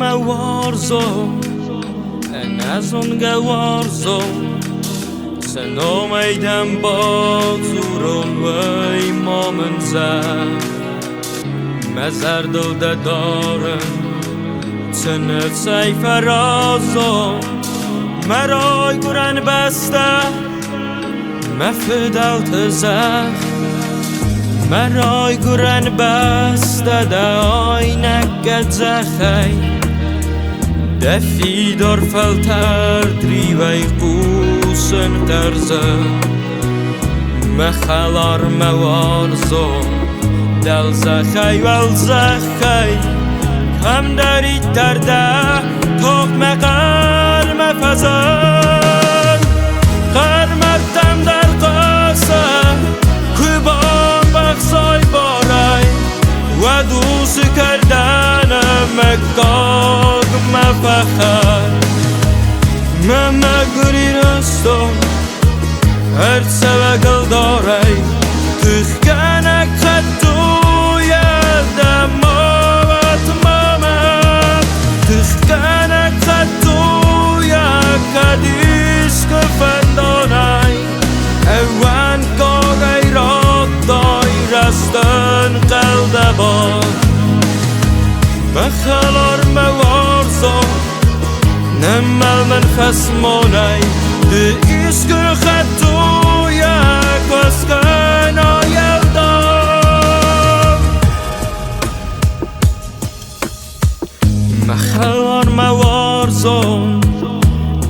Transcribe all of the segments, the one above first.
мӕ уарзон, ӕнӕзонгӕ уарзон, Цы номӕй дӕм бадзурон, уый ма мын зӕгъ. Мӕ зӕрдыл дӕ дарын, цы ныфсӕй фӕразон, Мӕ райгуырӕн бӕстӕ, мӕ фыдӕлты зӕхх. Мӕ райгуырӕн бӕстӕ дӕ айнӕг къӕдзӕхӕй, Дӕ фидар фӕлтӕрд риуӕй хъусын хъӕрзы. Мӕ хӕлар, мӕ уарзон, дӕлзӕхӕй, уӕлзӕхӕй, Кӕмдӕриддӕр дӕ тохмӕ хъӕрмӕ фӕзын. Хъӕр мӕрдтӕм дӕр хъӕцы, куы бамбӕхсай барӕй, Уӕд уыцы кӕрдӕны мыггагмӕ фӕхӕр. Мӕ мӕгуыр Ирыстон, ӕрцӕуӕг ӕлдарӕй, Тыхгӕнӕг хӕдтуйӕ дӕ мӕлӕт мамӕ, Тыхгӕнӕг хӕдтуйӕ кӕд искуы фӕндонӕй, Ӕууӕнкагӕй радтай рӕстӕнхъӕл дӕ бар. Мӕ хӕлар, мӕ уарзон, ныммӕл мын фӕсмонӕй, Ды искуы хӕдтуйӕ куы скӕнай ӕлдар. Мӕ хӕлар, мӕ уарзон,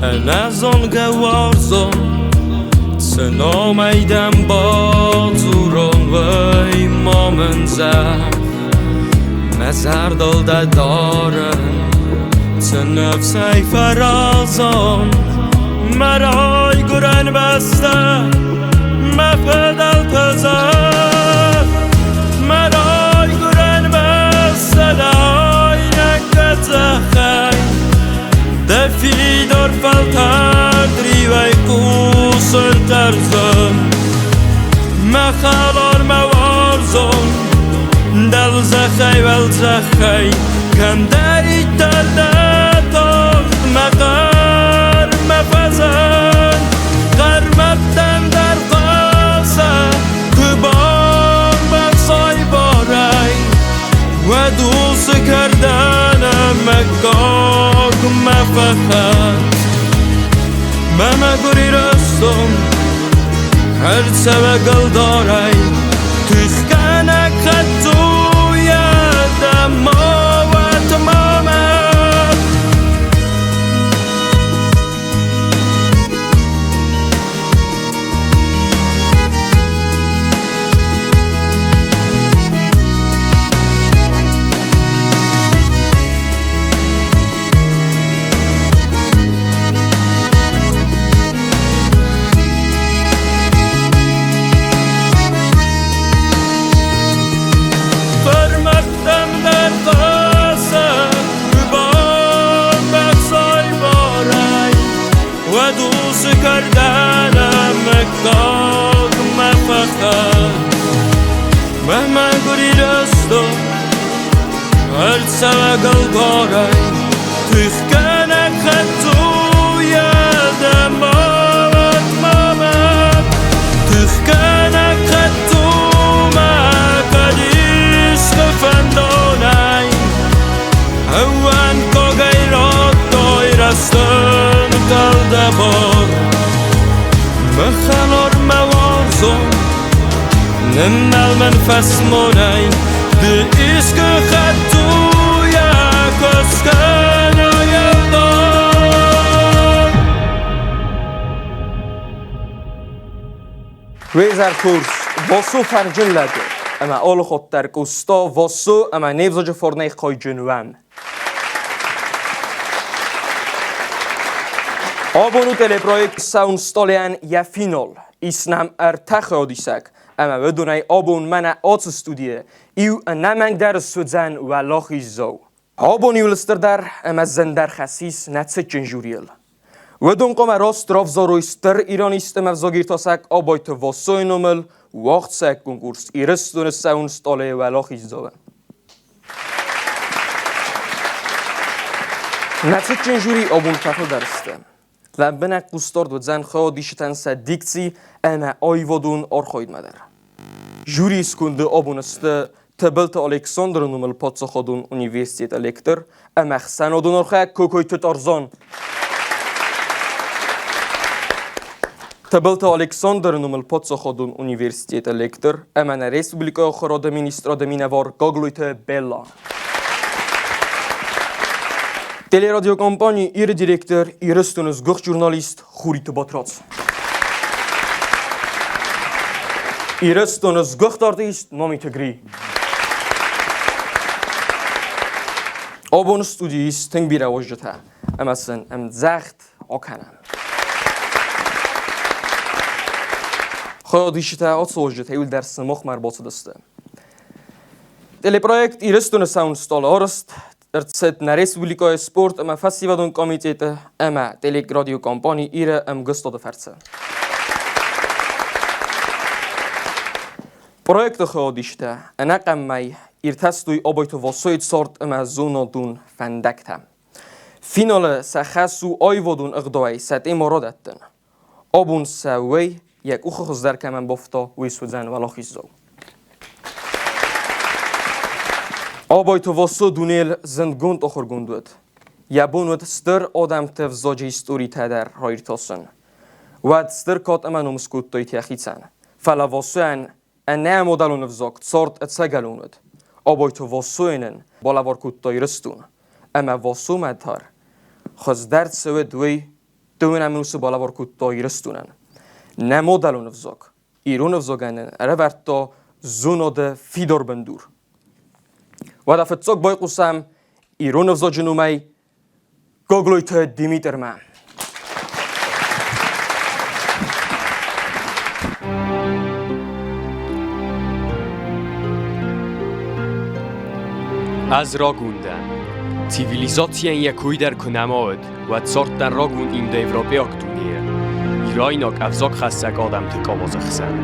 ӕнӕзонгӕ уарзон, Цы номӕй дӕм бадзурон, уый ма мын зӕгъ. Мӕ зӕрдыл дӕ дарын, цы ныфсӕй фӕразон, Мӕ райгуырӕн бӕстӕ, мӕ фыдӕлты зӕхх. Мӕ райгуырӕн бӕстӕ дӕ айнӕг къӕдзӕхӕй, Дӕ фидар фӕлтӕрд риуӕй хъусын тӕрсын. Мӕ хӕлар, мӕ уарзон, дӕлзӕхӕй, уӕлзӕхӕй, Кӕмдӕриддӕр дӕ тагъд мӕ хъӕр, мӕ фӕзын, Хъӕрмӕттӕм дӕр хъӕлсӕ, куы бамбӕхсай барӕй, Уӕд уыцы кӕрдӕны мыггагмӕ фӕхӕц. Мӕ мӕгуыр Ирыстон, ӕрцӕуӕг ӕлдарӕй, Тыхгӕнӕг хӕддзуйӕ дӕ ма уӕд ма мӕт. Фӕрмӕттӕм дӕр хъӕцы, куы бамбӕхсай барӕй, Уӕд уыцы кӕрдӕны мыггагмӕ фӕхӕр. Мӕ мӕгуыр Ирыстон, ӕрцӕуӕг ӕлдарӕй, Тыхгӕнӕг хӕддзуйӕ дӕ мӕлӕт ма мӕт. Тыхгӕнӕг хӕддзумӕ кӕд искуы фӕндонӕй, Ӕууӕнкагӕй радтай рӕстӕнхъӕл дӕ бар. Мӕ хӕлар, мӕ уарзон, ныммӕл мӕн фӕсмонӕй, Ды искуы хӕддзуйӕ куы скӕнай ӕлдар. Уезӕркурс Восу фӕрджын лӕджы ӕмӕ олыходдӕр Къусто Восу ӕмӕ не взаджы форнӕй хойджын уӕм. Абон у телепроект Sound Столиан йӕ финал. Ис нӕм ӕртӕ хӕдисӕг, ӕмӕ уыдонӕй абон мӕнӕ ацы студийы иу ӕнӕмӕнгдӕр суыдзӕн уӕлахиздзау. Абон иу стырдӕр ӕмӕ зындӕр хӕс ис нӕ цытджын жюрийыл. Уыдон хъуамӕ раст равзарой стыр иронист ӕмӕ ӕвзагиртасӕг Абайты Вассойы номыл уагъдцӕуӕг конкурс Ирыстоны цӕуын стъалыйы уӕлахиздзауӕн. Нӕ цытджын жюри абон фӕфылдӕр сты. Лӕмбынӕг хъусдард уыдзӕн хайадисджытӕн сӕ дикци ӕмӕ аивадон архайдмӕ дӕр. Жюрийы сконды абон сты Тыбылты Александры номыл паддзахадон университеты лектор ӕмӕ ӕхсӕнадон архайӕг Кокойты Тарзан. Тыбылты Александры номыл паддзахадон университеты лектор ӕмӕ нӕ республикӕйы ахуырады министрады минӕвар Гаглойты Белла. Телерадиокомпани Иры директор, Ирыстоны сгуыхт журналист Хуриты Батрадз. Ирыстоны сгуыхт артист Мамиты Гри. Абон студийы ис тынг бирӕ уазджытӕ ӕмӕ сын ӕмдзӕгъд акӕнӕм. Хайадисджытӕ ацы уазджытӕ иуылдӕр сымахмӕ ӕрбацыдысты. Телепроект Ирыстоны Sound-стъолы арӕзт ӕрцыд нӕ республикӕйы спорт ӕмӕ фӕсивӕдон комитеты ӕмӕ телекрадиокомпани Иры ӕмгуыстады фӕрцы. Проекты хайадисджытӕ ӕнӕкъӕммӕй иртӕстой Абайты Васойы цард ӕмӕ зонадон фӕндӕгтӕ. Финалы сӕ хӕс у аивадон ӕгъдауӕй сӕ темӕ радӕттын. Абон сӕ уый йӕ къухы хуыздӕр кӕмӕн бафта, уый суыдзӕн уӕлахиздзау. Абайты Васо дунейыл зындгонд ахуыргонд уыд. Йӕ бон уыд стыр адӕмты взаджы историтӕ дӕр раиртасын. Уӕд стыр кад ӕмӕ ном скодтой йӕхицӕн. Фӕлӕ Васойӕн ӕнӕмодӕлон ӕвзаг цард ӕцӕгӕлон уыд. Абайты Васойӕн ын балӕвар кодта Ирыстон. Ӕмӕ Васомӕ дӕр хуыздӕр цы уыд, уый дыууын ӕнусы балӕвар кодта Ирыстонӕн. Нӕ мадӕлон ӕвзаг, ирон ӕвзагӕн нын ӕрӕвӕрдта зонады фидар бындур. Уӕдӕ фыццаг байхъусӕм ирон ӕвзаджы номӕй Гаглойты Димитрмӕ. Ӕз рагон дӕн. Цивилизацийӕн йӕ кой дӕр куы нӕма уыд, уӕд цардтӕн рагон индоевропейаг дунейы, ирайнаг ӕвзагхӕссӕг адӕмты къабазы хсӕн.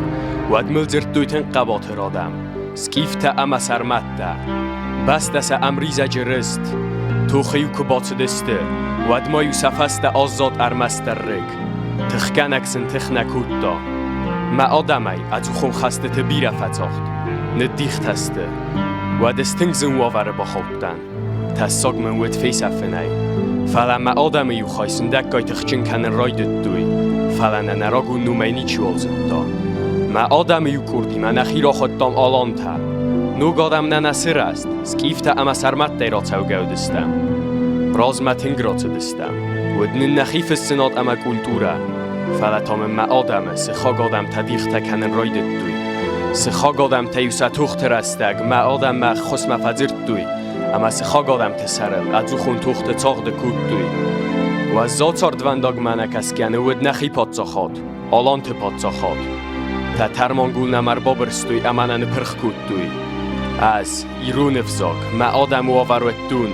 Уӕд мыл дзырдтой тынг хъӕбатыр адӕм, скифтӕ ӕмӕ сарматтӕ. Бӕстӕ сӕ ӕмризӕджы рызт. Тохы-иу куы бацыдысты, уӕд ма-иу сӕ фӕстӕ аззад ӕрмӕстдӕр рыг. Тыхгӕнӕг сын тых нӕ кодта. Мӕ адӕмӕй ӕдзухон хӕстыты бирӕ фӕцагъд, ныддихтӕ сты. Уӕд ӕз тынг зын уавӕры бахаудтӕн. Тӕссаг мын уыд фесӕфынӕй. Фӕлӕ мӕ адӕмы иу хай сындӕггай тыхджын кӕнын райдыдтой, фӕлӕ нӕ нӕ рагон номӕй ничиуал зыдта. Мӕ адӕмы иу къордимӕ нӕхи рахуыдтам алантӕ. Ног адӕм нӕ нӕ сырӕзт, скъифтӕ ӕмӕ сарматтӕй рацӕугӕ уыдыстӕм. Размӕ тынг рацыдыстӕм. Уыд нын нӕхи фыссынад ӕмӕ культурӕ. Фӕлӕ та мын мӕ адӕмы сыхаг адӕмтӕ дихтӕ кӕнын райдыдтой. Сыхаг адӕмтӕ-иу сӕ тохты рӕстӕг мӕ адӕммӕ ӕххуысмӕ фӕдзырдтой ӕмӕ сыхаг адӕмты сӕрыл ӕдзухон тохты цагъды кодтой. Уӕззау цардвӕндагмӕ нӕ кӕсгӕ уыд нӕхи паддзахад, Аланты паддзахад. Тӕтӕр-монгол нӕм ӕрбабырстой ӕмӕ нӕ ныпырх кодтой. Ӕз, ирон ӕвзаг, мӕ адӕмы уавӕр уыдтон.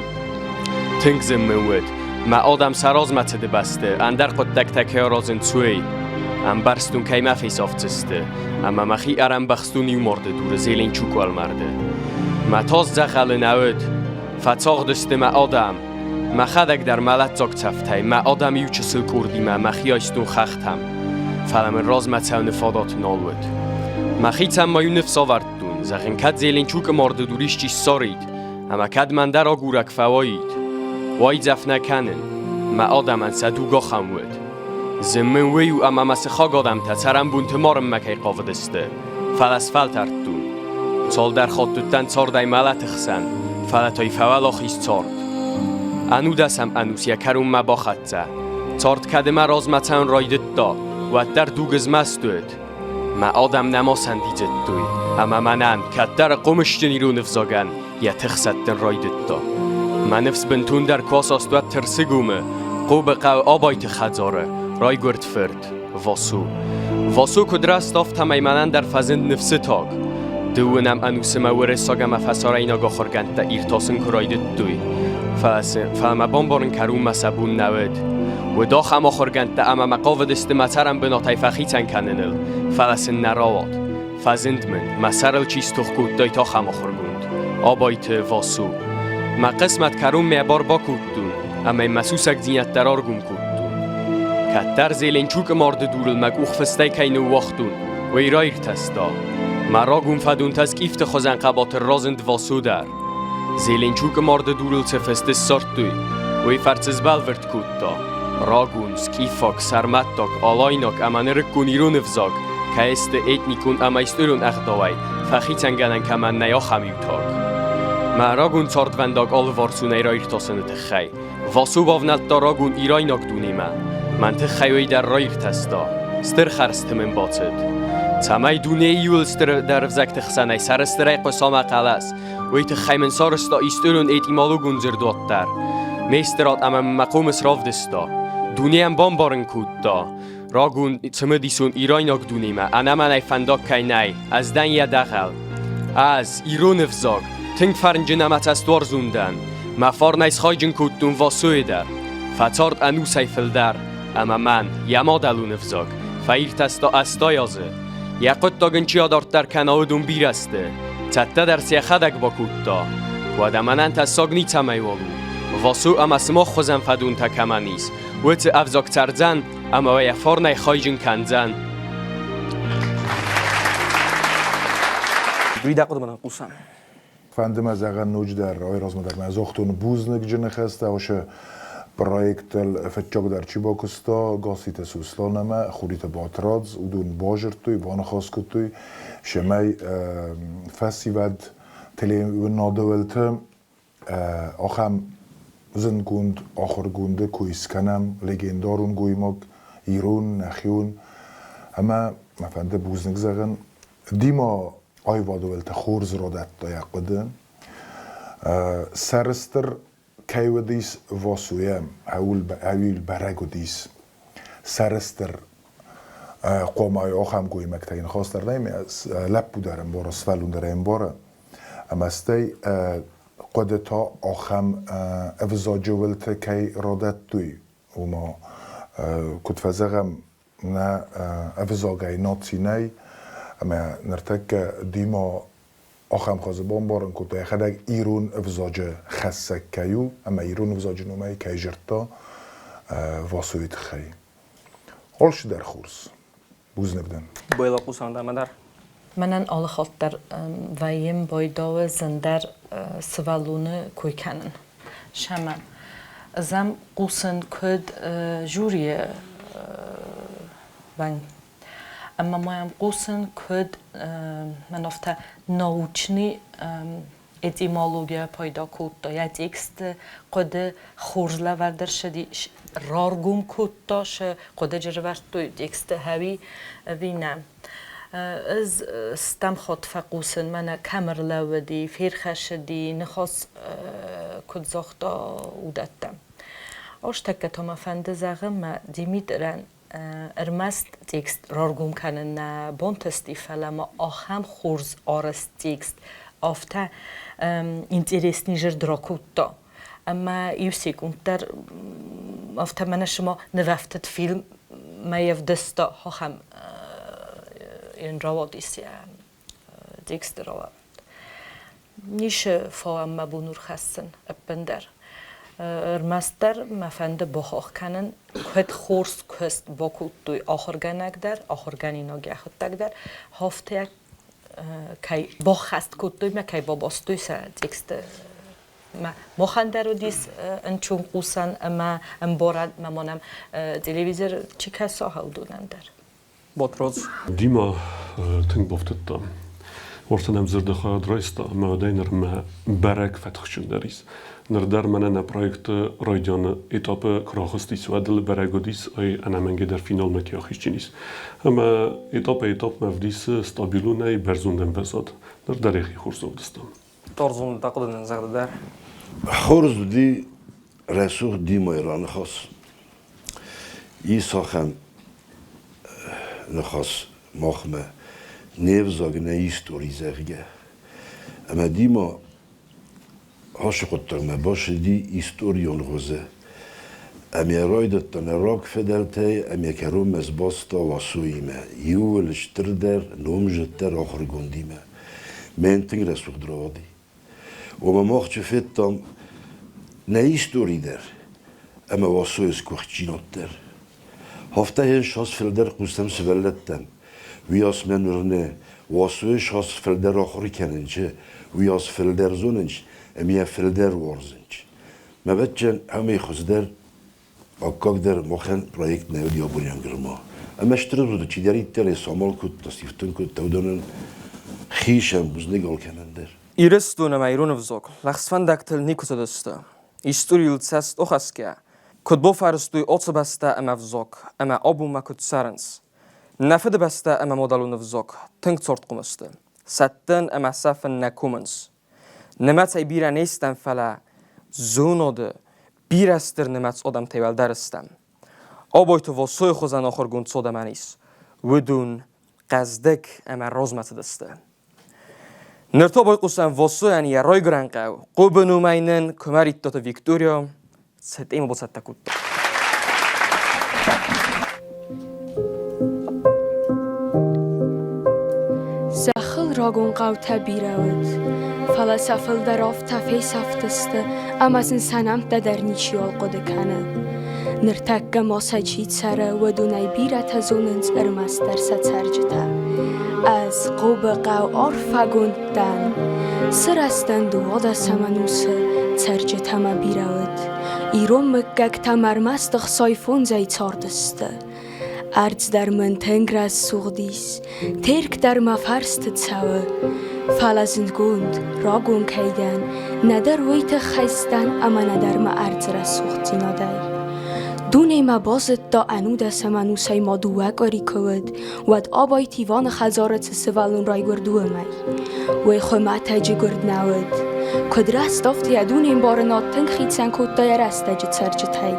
Тынг зын мын уыд, мӕ адӕм сӕ размӕ цыды бӕсты ӕндӕр хъуыддӕгтӕ кӕй аразынц, уый. Ӕмбӕрстон, кӕй мӕ фесафдзысты, ӕмӕ мӕхи ӕрӕмбӕхстон иу марды дуры Зеленчук уӕлмӕрды. Мӕ тас дзӕгъӕлы нӕ уыд. Фӕцагъды сты мӕ адӕм. Мӕхӕдӕг дӕр мӕлӕтдзаг цӕфтӕй мӕ адӕм иу чысыл къордимӕ мӕхи айстон хӕхтӕм, фӕлӕ мын размӕ цӕуыны фадат нал уыд. Мӕхицӕн ма иу ныфс авӕрдтон, зӕгъын, кӕд Зеленчукы марды дур исчи ссарид, ӕмӕ кӕд мӕн дӕр агурӕг фӕуаид. Уайдзӕф нӕ кӕнын, мӕ адӕмӕн сӕ дуг ахӕм уыд. Зын мын уый у, ӕмӕ мӕ сыхаг адӕмтӕ цӕрӕнбонты марынмӕ кӕй хъавыдысты, фӕлӕ сфӕлтӕрдтон. Цалдӕр хатт уыдтӕн цардӕй мӕлӕты хсӕн, фӕлӕ та фӕуӕлахиз цард. Ӕнудӕсӕм ӕнус йӕ кӕронмӕ бахӕццӕ. Цард кӕд ӕмӕ размӕ цӕуын райдыдта, уӕддӕр дуг змӕст уыд. Мӕ адӕм нӕма сӕндидзыдтой, ӕмӕ мӕнӕн, кӕддӕры хъомысджын ирон ӕвзагӕн, йӕ тых сӕттын райдыдта. Мӕ ныфс бынтондӕр куы асаст, уӕд Тырсыгомы, Хъобы хъӕуы Абайты хӕдзары, райгуырд фырт, Васо. Васо куыд рӕзт, афтӕмӕй мӕнӕн дӕр фӕзынд ныфсы таг. Дыууынӕм ӕнусы мӕ уырыссаг ӕмӕ фӕсарӕйнаг ахуыргӕндтӕ иртасын куы райдыдтой, фӕлӕ мӕ бамбарын кӕронмӕ сӕ бон нӕ уыд. Уыд ахӕм ахуыргӕндтӕ ӕмӕ мӕ хъавыдысты мӕ цӕрӕнбынатӕй фӕхицӕн кӕныныл, фӕлӕ сын нӕ рауад. Фӕзынд мын, мӕ сӕрыл чи стох кодтаид, ахӕм ахуыргонд, Абайты Васо. Мӕ хъысмӕт кӕронмӕ бар бакодтон. Ӕмӕ йын мӕ сусӕгдзинӕдтӕ раргом кодтон. Кӕддӕр Зеленчукы марды дурыл мӕ къухфыстӕй кӕй ныууагътон, уый раиртӕста. Мӕ рагон фӕдонтӕ скъифты хуызӕн хъӕбатыр разынд Васо дӕр. Зеленчукы марды дурыл цы фыст ссардтой, уый фӕрцы сбӕлвырд кодта, рагон, скъифаг, сӕрмӕттаг, алайнаг ӕмӕ нырыккон ирон ӕвзаг кӕй сты этникон ӕмӕ историон ӕгъдауӕй фӕхицӕнгӕнӕн кӕмӕн нӕй, ахӕм иутаг. Мӕ рагон цардвӕндаг алыварсонӕй раиртасыны тыххӕй Васо бавнӕлдта рагон ирайнаг дунемӕ. Мӕн тыххӕй уый дӕр раиртӕста. Стыр хӕрзты мын бацыд. Цӕмӕй дунейы иуыл стырдӕр ӕвзӕгты хсӕнӕй сӕрыстырӕй хъуыса мӕ хъӕлӕс, уый тыххӕй мын сарӕзта историон этимологон дзырдуат дӕр. Ме стырад ӕмӕ мын мӕ хъомыс равдыста. Дунейӕн бамбарын кодта, рагон цымыдисон ирайнаг дунемӕ ӕнӕмӕнӕй фӕндаг кӕй нӕй, ӕз дӕн йӕ дӕгъӕл. Ӕз, ирон ӕвзаг, тынг фӕрнджын ӕмӕ цӕстуарзон дӕн. Мӕ фарнӕй схайджын кодтон Васойы дӕр. Фӕцард ӕнусӕй фылдӕр, ӕмӕ мӕн, йӕ мадӕлон ӕвзаг, фӕиртӕста 80 азы. Йӕ хъуыддаг ын чи адарддӕр кӕна, уыдон бирӕ сты. Цӕттӕ дӕр сӕ йӕхӕдӕг бакодта. Уӕдӕ мӕнӕн тӕссаг ницӕмӕйуал у. Васо ӕмӕ сымах хуызӕн фӕдонтӕ кӕмӕн ис, уыцы ӕвзаг цӕрдзӕн ӕмӕ уӕ йӕ фарнӕй хайджын кӕндзӕн. Уый дӕ хъуыдымӕ хъусӕм. Фӕнды мӕ зӕгъӕн ноджыдӕр айразмӕ дӕр мӕ загътон бузныгджы ныхӕстӕ уыцы проектыл фыццагдӕр чи бакуыста, Гасситы Суслан ӕмӕ Хуриты Батрадз, уыдон базыдтой, баныхас кодтой, цӕмӕй фӕсивӕд телеуынадӕуӕлты ахӕм зындгонд ахуыргонды кой скӕнӕм, легендарон гоймаг, ирон, нӕхион. Ӕмӕ мӕ фӕнды бузныг зӕгъын, Дима аивадуӕлтӕ хорз радӕтта йӕ хъуыды. Сӕрыстыр кӕй уыдис Васойӕ, ӕуил бӕрӕг уыдис. Сӕрыстыр хъуамӕ ахӕм гоймӕгтӕ йын хаст дӕр нӕй, лӕппу дӕр ӕмбары, сывӕллон дӕр ӕмбары. Ӕмӕ стӕй хъуыды та ахӕм ӕвзаджы уылты кӕй радӕттой, ома, куыд фӕзӕгъӕм, нӕ ӕвзагӕй наци нӕй, ӕмӕ ныртӕккӕ Дима ахӕм хуызы бамбарын кодта, йӕхӕдӕг ирон ӕвзаджы хӕссӕг кӕй у ӕмӕ ирон ӕвзаджы номӕй кӕй зыдта Васойы тыххӕй. Алчидӕр хорз. Бузныг дын. Бэлла Хъусандамӕ дӕр. Мӕнӕн алы хатт дӕр вӕййы байдауы зындӕр сывӕллоны кой кӕнын. Сӕмӕ ӕз ӕм хъусын куыд жюрийы вӕн. Ӕмӕ ма йӕм хъусын куыд мӕн афтӕ научный этимологийӕ пайда кодта. Йӕ тексты хъуыды хорз лӕвӕрд ӕрцыди, раргом кодта, сӕ хъуыдыджы рывӕрдтой тексты ӕви ӕви нӕ. Ӕз стӕм хатт фӕхъусын, мӕнӕ кӕм ӕрлӕууыди, ферхӕссыди, ныхас куыд загъта, уыдӕттӕ. Астӕккӕ та мӕ фӕнды зӕгъын, мӕ Димитрӕн ӕрмӕст текст раргом кӕнын нӕ бантысти, фӕлӕ ма ахӕм хорз арӕзт текст афтӕ интересный зырд ракодта. Ӕмӕ иу секунд дӕр афтӕ мӕнӕ цыма нывӕфтыд фильм мӕ ӕвдыста, ахӕм йын рауадис йӕ тексты рауад. Ницы фауӕн мӕ бон у рхӕссын ӕппындӕр. Ӕрмӕстдӕр мӕ фӕнды бахахх кӕнын, куыд хорз куыст бакодтой ахуыргӕнӕг дӕр, ахуыргӕнинаг йӕхӕдӕг дӕр, афтӕ кӕй баххӕст кодтой мӕ кӕй бабастой сӕ тексты. Махӕн дӕр уыдис ӕнцон хъусӕн ӕмӕ ӕмбарӕн, мӕ мӕнӕн телевизор чи кӕса, уыдонӕн дӕр. Батрадз. Дима тынг бафтыдта. Уартӕ нӕм зӕрдӕхӕрд райста ӕмӕ уӕдӕй нырмӕ бӕрӕг фӕтыхджындӕр ис. Ныр дӕр мӕнӕ нӕ проекты райдианы этапы куы рахызтис, уӕд ыл бӕрӕг уыдис, ай ӕнӕмӕнгӕй дӕр финалмӕ кӕй ахизджын ис. Ӕмӕ этапӕй-этапмӕ ӕвдисы стабилонӕй бӕрзонд ӕмвӕзад. Ныр дӕр йӕхи хорз ӕвдыста. Торзон дӕ хъуыды нын зӕгъ дӕр. Хорз уыди рӕсугъд Димайы раныхас. Ис ахӕм ныхас махмӕ, не взаг, нӕ истори, зӕгъгӕ. Ӕмӕ Дима ацы хъуыддагмӕ бацыди историон хуызы. Ӕмӕ райдыдта нӕ рагфыдӕлтӕй ӕмӕ кӕронмӕ сбаста Васоимӕ, иууыл стырдӕр, номзыддӕр ахуыргондимӕ. Мӕн тынг рӕсугъд рауади. Ома мах чи федтам нӕ истори дӕр. Ӕмӕ Васойы сгуыхтдзинад дӕр. Афтӕ сас фылдӕр хъусӕм сывӕллӕттӕм. Уыйас мӕн уырны, Васойы сас фылдӕр ахуыр кӕнынчы, уыйас фылдӕр зонынч ӕмӕ йӕ фылдӕр уарзынч. Мӕ бӕтчӕн амӕй хуыздӕр аккагдӕр махӕн проект нӕ уыди абонӕн гырма. Ӕмӕ стыр уыд, чидӕриддӕр ӕй самал кодта, сифтонг кодта, уыдонӕн хи сӕм бузныг алкӕмӕн дӕр. Ирыстон ӕмӕ ирон ӕвзаг лӕгъзфӕндӕгтыл никуы цыдысты. Историйыл цӕст охӕсгӕ, куыд бофӕрстой оцы бӕстӕ ӕмӕ ӕвзаг, ӕмӕ абонмӕ куыд цӕрынц. Нӕ фыдыбӕстӕ ӕмӕ мадӕлон ӕвзаг тынг цардхъом сты. Сӕттын ӕмӕ сӕфын нӕ комынц. Нымӕцӕй бирӕ не стӕм, фӕлӕ зонады бирӕ стыр нымӕц адӕмтӕй уӕлдӕр стӕм. Абойты Васойы хуызӕн ахуыргонд цодӕмӕн ис, уыдон хъӕздыг ӕмӕ размӕ цыдысты. Ныр та байхъусӕм Васойӕн йӕ райгуырӕн хъӕу Хъобы номӕй нын Куымӕридтаты Виктория цы темӕ бацӕттӕ кодта. Зӕххыл рагон хъӕутӕ бирӕ уыд, фӕлӕ сӕ фылдӕр афтӕ фесӕфтысты, ӕмӕ сын сӕ нӕмттӕ дӕр ничиуал хъуыды кӕны. Ныртӕккӕ ма сӕ чи цӕры, уыдонӕй бирӕтӕ зонынц ӕрмӕстдӕр сӕ цӕрджытӕ. Ӕз Хъобы хъӕу арфӕгонд дӕн. Сырӕзтӕн дыууадӕсӕм ӕнусы цӕрджытӕ ма бирӕ уыд. Ирон мыггӕгтӕм ӕрмӕст 65-ӕй цардысты. Ӕрдз дӕр мын тынг рӕсугъд ис, Терк дӕр мӕ фӕрсты цӕуы. Фӕлӕ зындгонд, рагон кӕй дӕн, нӕдӕр уый тыххӕй сдӕн ӕмӕ нӕдӕр мӕ ӕрдзы рӕсугъддзинадӕй. Дунемӕ базыдта ӕнудӕсӕм ӕнусӕй ма дыууӕ къуыри куы уыд, уӕд Абайты Иваны хӕдзары цы сывӕллон райгуырд, уымӕй. Уый хуымӕтӕджы гуырд нӕ уыд. Куыд раст, афтӕ йӕ дунембарынад тынг хицӕн кодта йӕ рӕстӕджы цӕрджытӕй.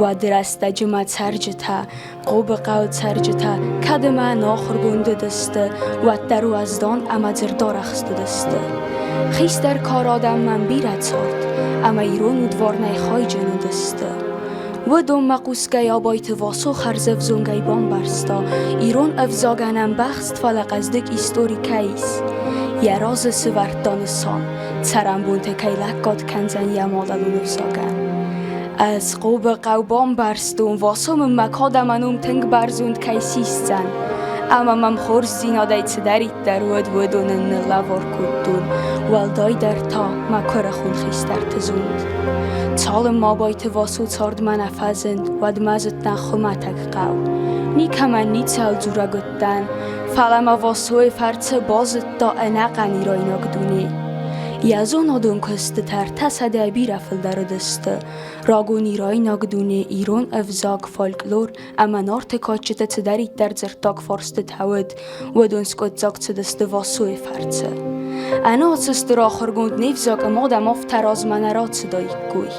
Уӕды рӕстӕджы ма цӕрджытӕ, Хъобы хъӕуы цӕрджытӕ кӕд ӕмӕ ӕнахуыргонд уыдысты, уӕддӕр уӕздан ӕмӕ дзырдарӕхст уыдысты. Хистӕр кары адӕмӕн бирӕ цард ӕмӕ ирон удварнӕй хайджын уыдысты. Уыдонмӕ хъусгӕйӕ Абайты Васо хӕрзӕвзонгӕй бамбӕрста, ирон ӕвзагӕн ӕмбӕхст, фӕлӕ хъӕздыг истори кӕй ис. Йӕ разы сывӕрдта нысан, цӕрӕнбонты кӕй лӕггад кӕндзӕн йӕ мадӕлон ӕвзагӕн. Ӕз Хъобы хъӕу бамбӕрстон, Васо мын мӕ кад ӕмӕ ном тынг бӕрзонд кӕй сисдзӕн. Ӕмӕ мӕм хорздзинадӕй цыдӕриддӕр уыд, уыдон ын ныллӕвар кодтон, уӕлдайдӕр та мӕ куырыхон хистӕрты зонд. Цалынмӕ Абайты Васо цардмӕ нӕ фӕзынд, уӕдмӕ зыдтӕн хуымӕтӕг хъӕу. Никӕмӕн ницӕуыл дзурӕг уыдтӕн, фӕлӕ мӕ Васойы фӕрцы базыдта ӕнӕхъӕн ирайнаг дуне. Йӕ зонадон куыстытӕ 300-ӕй бирӕ фылдӕр уыдысты. Рагон ирайнаг дуне, ирон ӕвзаг, фольклор ӕмӕ Нарты кадджыты цыдӕриддӕр дзырддаг фарстытӕ уыд, уыдон скъуыддзаг цыдысты Васойы фӕрцы. Ӕнӕ ацы стыр ахуыргонд не взаг ӕмӕ адӕм афтӕ размӕ нӕ рацыдаиккой.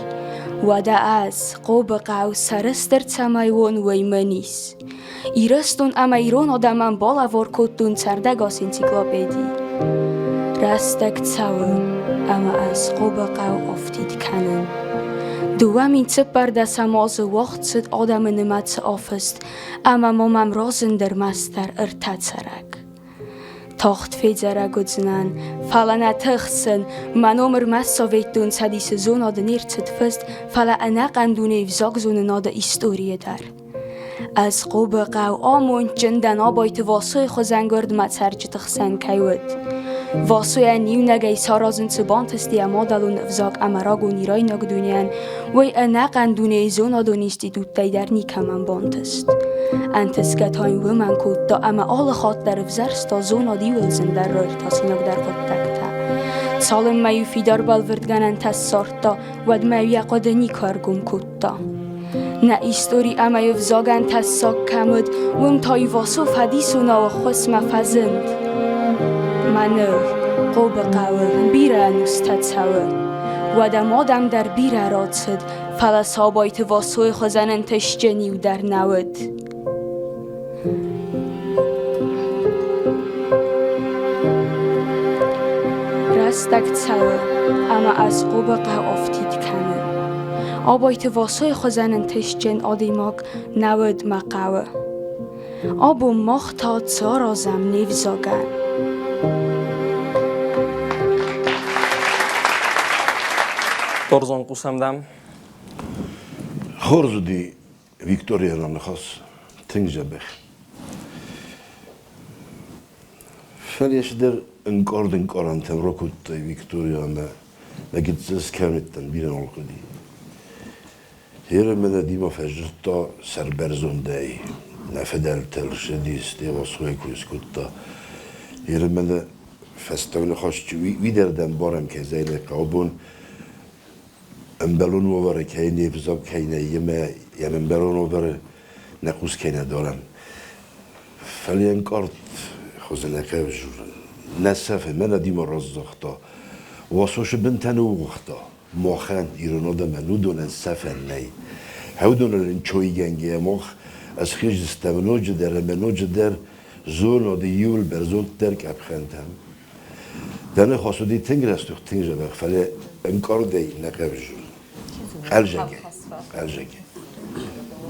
Уӕдӕ ӕз, Хъобы хъӕу, сӕрыстыр цӕмӕй уон, уый мын ис. Ирыстон ӕмӕ ирон адӕмӕн балӕвар кодтон цардӕгас энциклопеди. Рӕстӕг цӕуы, ӕмӕ ӕз Хъобы хъӕу афтид кӕнын. 2014 азы уагъд цыд адӕмы нымӕцы афыст, ӕмӕ ма мӕм разынд ӕрмӕстдӕр ӕртӕ цӕрӕг. Тагъд федзӕрӕг уыдзынӕн, фӕлӕ нӕ тыхсын, мӕ ном ӕрмӕст Советон Цӕдисы зонады не рцыд фыст, фӕлӕ ӕнӕхъӕн дунейы взагзонынады историйы дӕр. Ӕз Хъобы хъӕу амондджын дӕн Абайты Васойы хуызӕн гуырд мӕ цӕрджыты хсӕн кӕй уыд. Васойӕн иунӕгӕй саразын цы бантыст йӕ мадӕлон ӕвзаг ӕмӕ рагон ирайнаг дунейӕн, уый ӕнӕхъӕн дунейы зонадон институттӕй дӕр никӕмӕн бантыст. Ӕнтысгӕ та йын уымӕн кодта ӕмӕ алы хатт дӕр ӕвзӕрста зонад иуыл зындӕр раиртасинагдӕр хъуыддӕгтӕ. Цалынмӕ-иу фидар бӕлвырдгӕнӕнтӕ ссардта, уӕдмӕ-иу йӕ хъуыды никуы ӕргом кодта. Нӕ истори ӕмӕ йе взагӕн тӕссаг кӕм уыд, уым та Васо фӕдисонау ӕххуысмӕ фӕзынд. Мӕныл, Хъобы хъӕуыл, бирӕ ӕнустӕ цӕуы. Уӕдӕ мадӕм дӕр бирӕ рацыд, фӕлӕ Сабайты Васойы хуызӕн ӕнтыстджын иу дӕр нӕ уыд. Рӕстӕг цӕуы, ӕмӕ ӕз Хъобы хъӕу афтид кӕны. Абайты Васойы хуызӕн ӕнтыстджын адӕймаг нӕ уыд мӕ хъӕуы. Абон мах та цы аразӕм не взагӕн? Торзон хъусӕм дӕм. Хорз уыди Викторийӕн раныхас, тынг дзӕбӕх. Фӕлӕ цыдӕр ӕнкъард ӕнкъарӕнтӕм ракодтай Виктория ӕмӕ мӕ гыццыл скӕнӕттӕн бирӕ нал хъуыди. Гъер ӕмӕ Надимӕ фӕдзырдта сӕрбӕрзондӕй, нӕ фыдӕлтӕ рсыдис, Девасойы кой скодта. Гъер ӕмӕ нӕ фӕстаг ныхас чи уый дӕр дӕм барӕм кӕй зайнаг хъӕубон ӕмбӕлон уавӕры кӕй не взаг кӕй нӕй ӕмӕ йӕм ӕмбӕлон уавӕры нӕ хъус кӕй нӕ дарӕм. Фӕлӕ ӕнкъард хуызы нӕ кӕй ӕвзурын. Нӕ сӕфы, мӕ Надимӕ раздзагъта, Уасосы бынтӕ ныууагъта. Махӕн, ирон адӕмӕн, уыдонӕн сӕфӕн нӕй. Уыдонӕн ӕнцойгӕнгӕйӕ мах ӕсхиздзыстӕм ноджыдӕр ӕмӕ ноджыдӕр зонады иуыл бӕрзонддӕр къӕпхӕнтӕм. Дӕ ныхас уыди тынг рӕсугъд, тынг дзӕбӕх, фӕлӕ ӕнкъардӕй нӕ хъӕвзун. Хъӕлзӕгӕй, хъӕлзӕгӕй.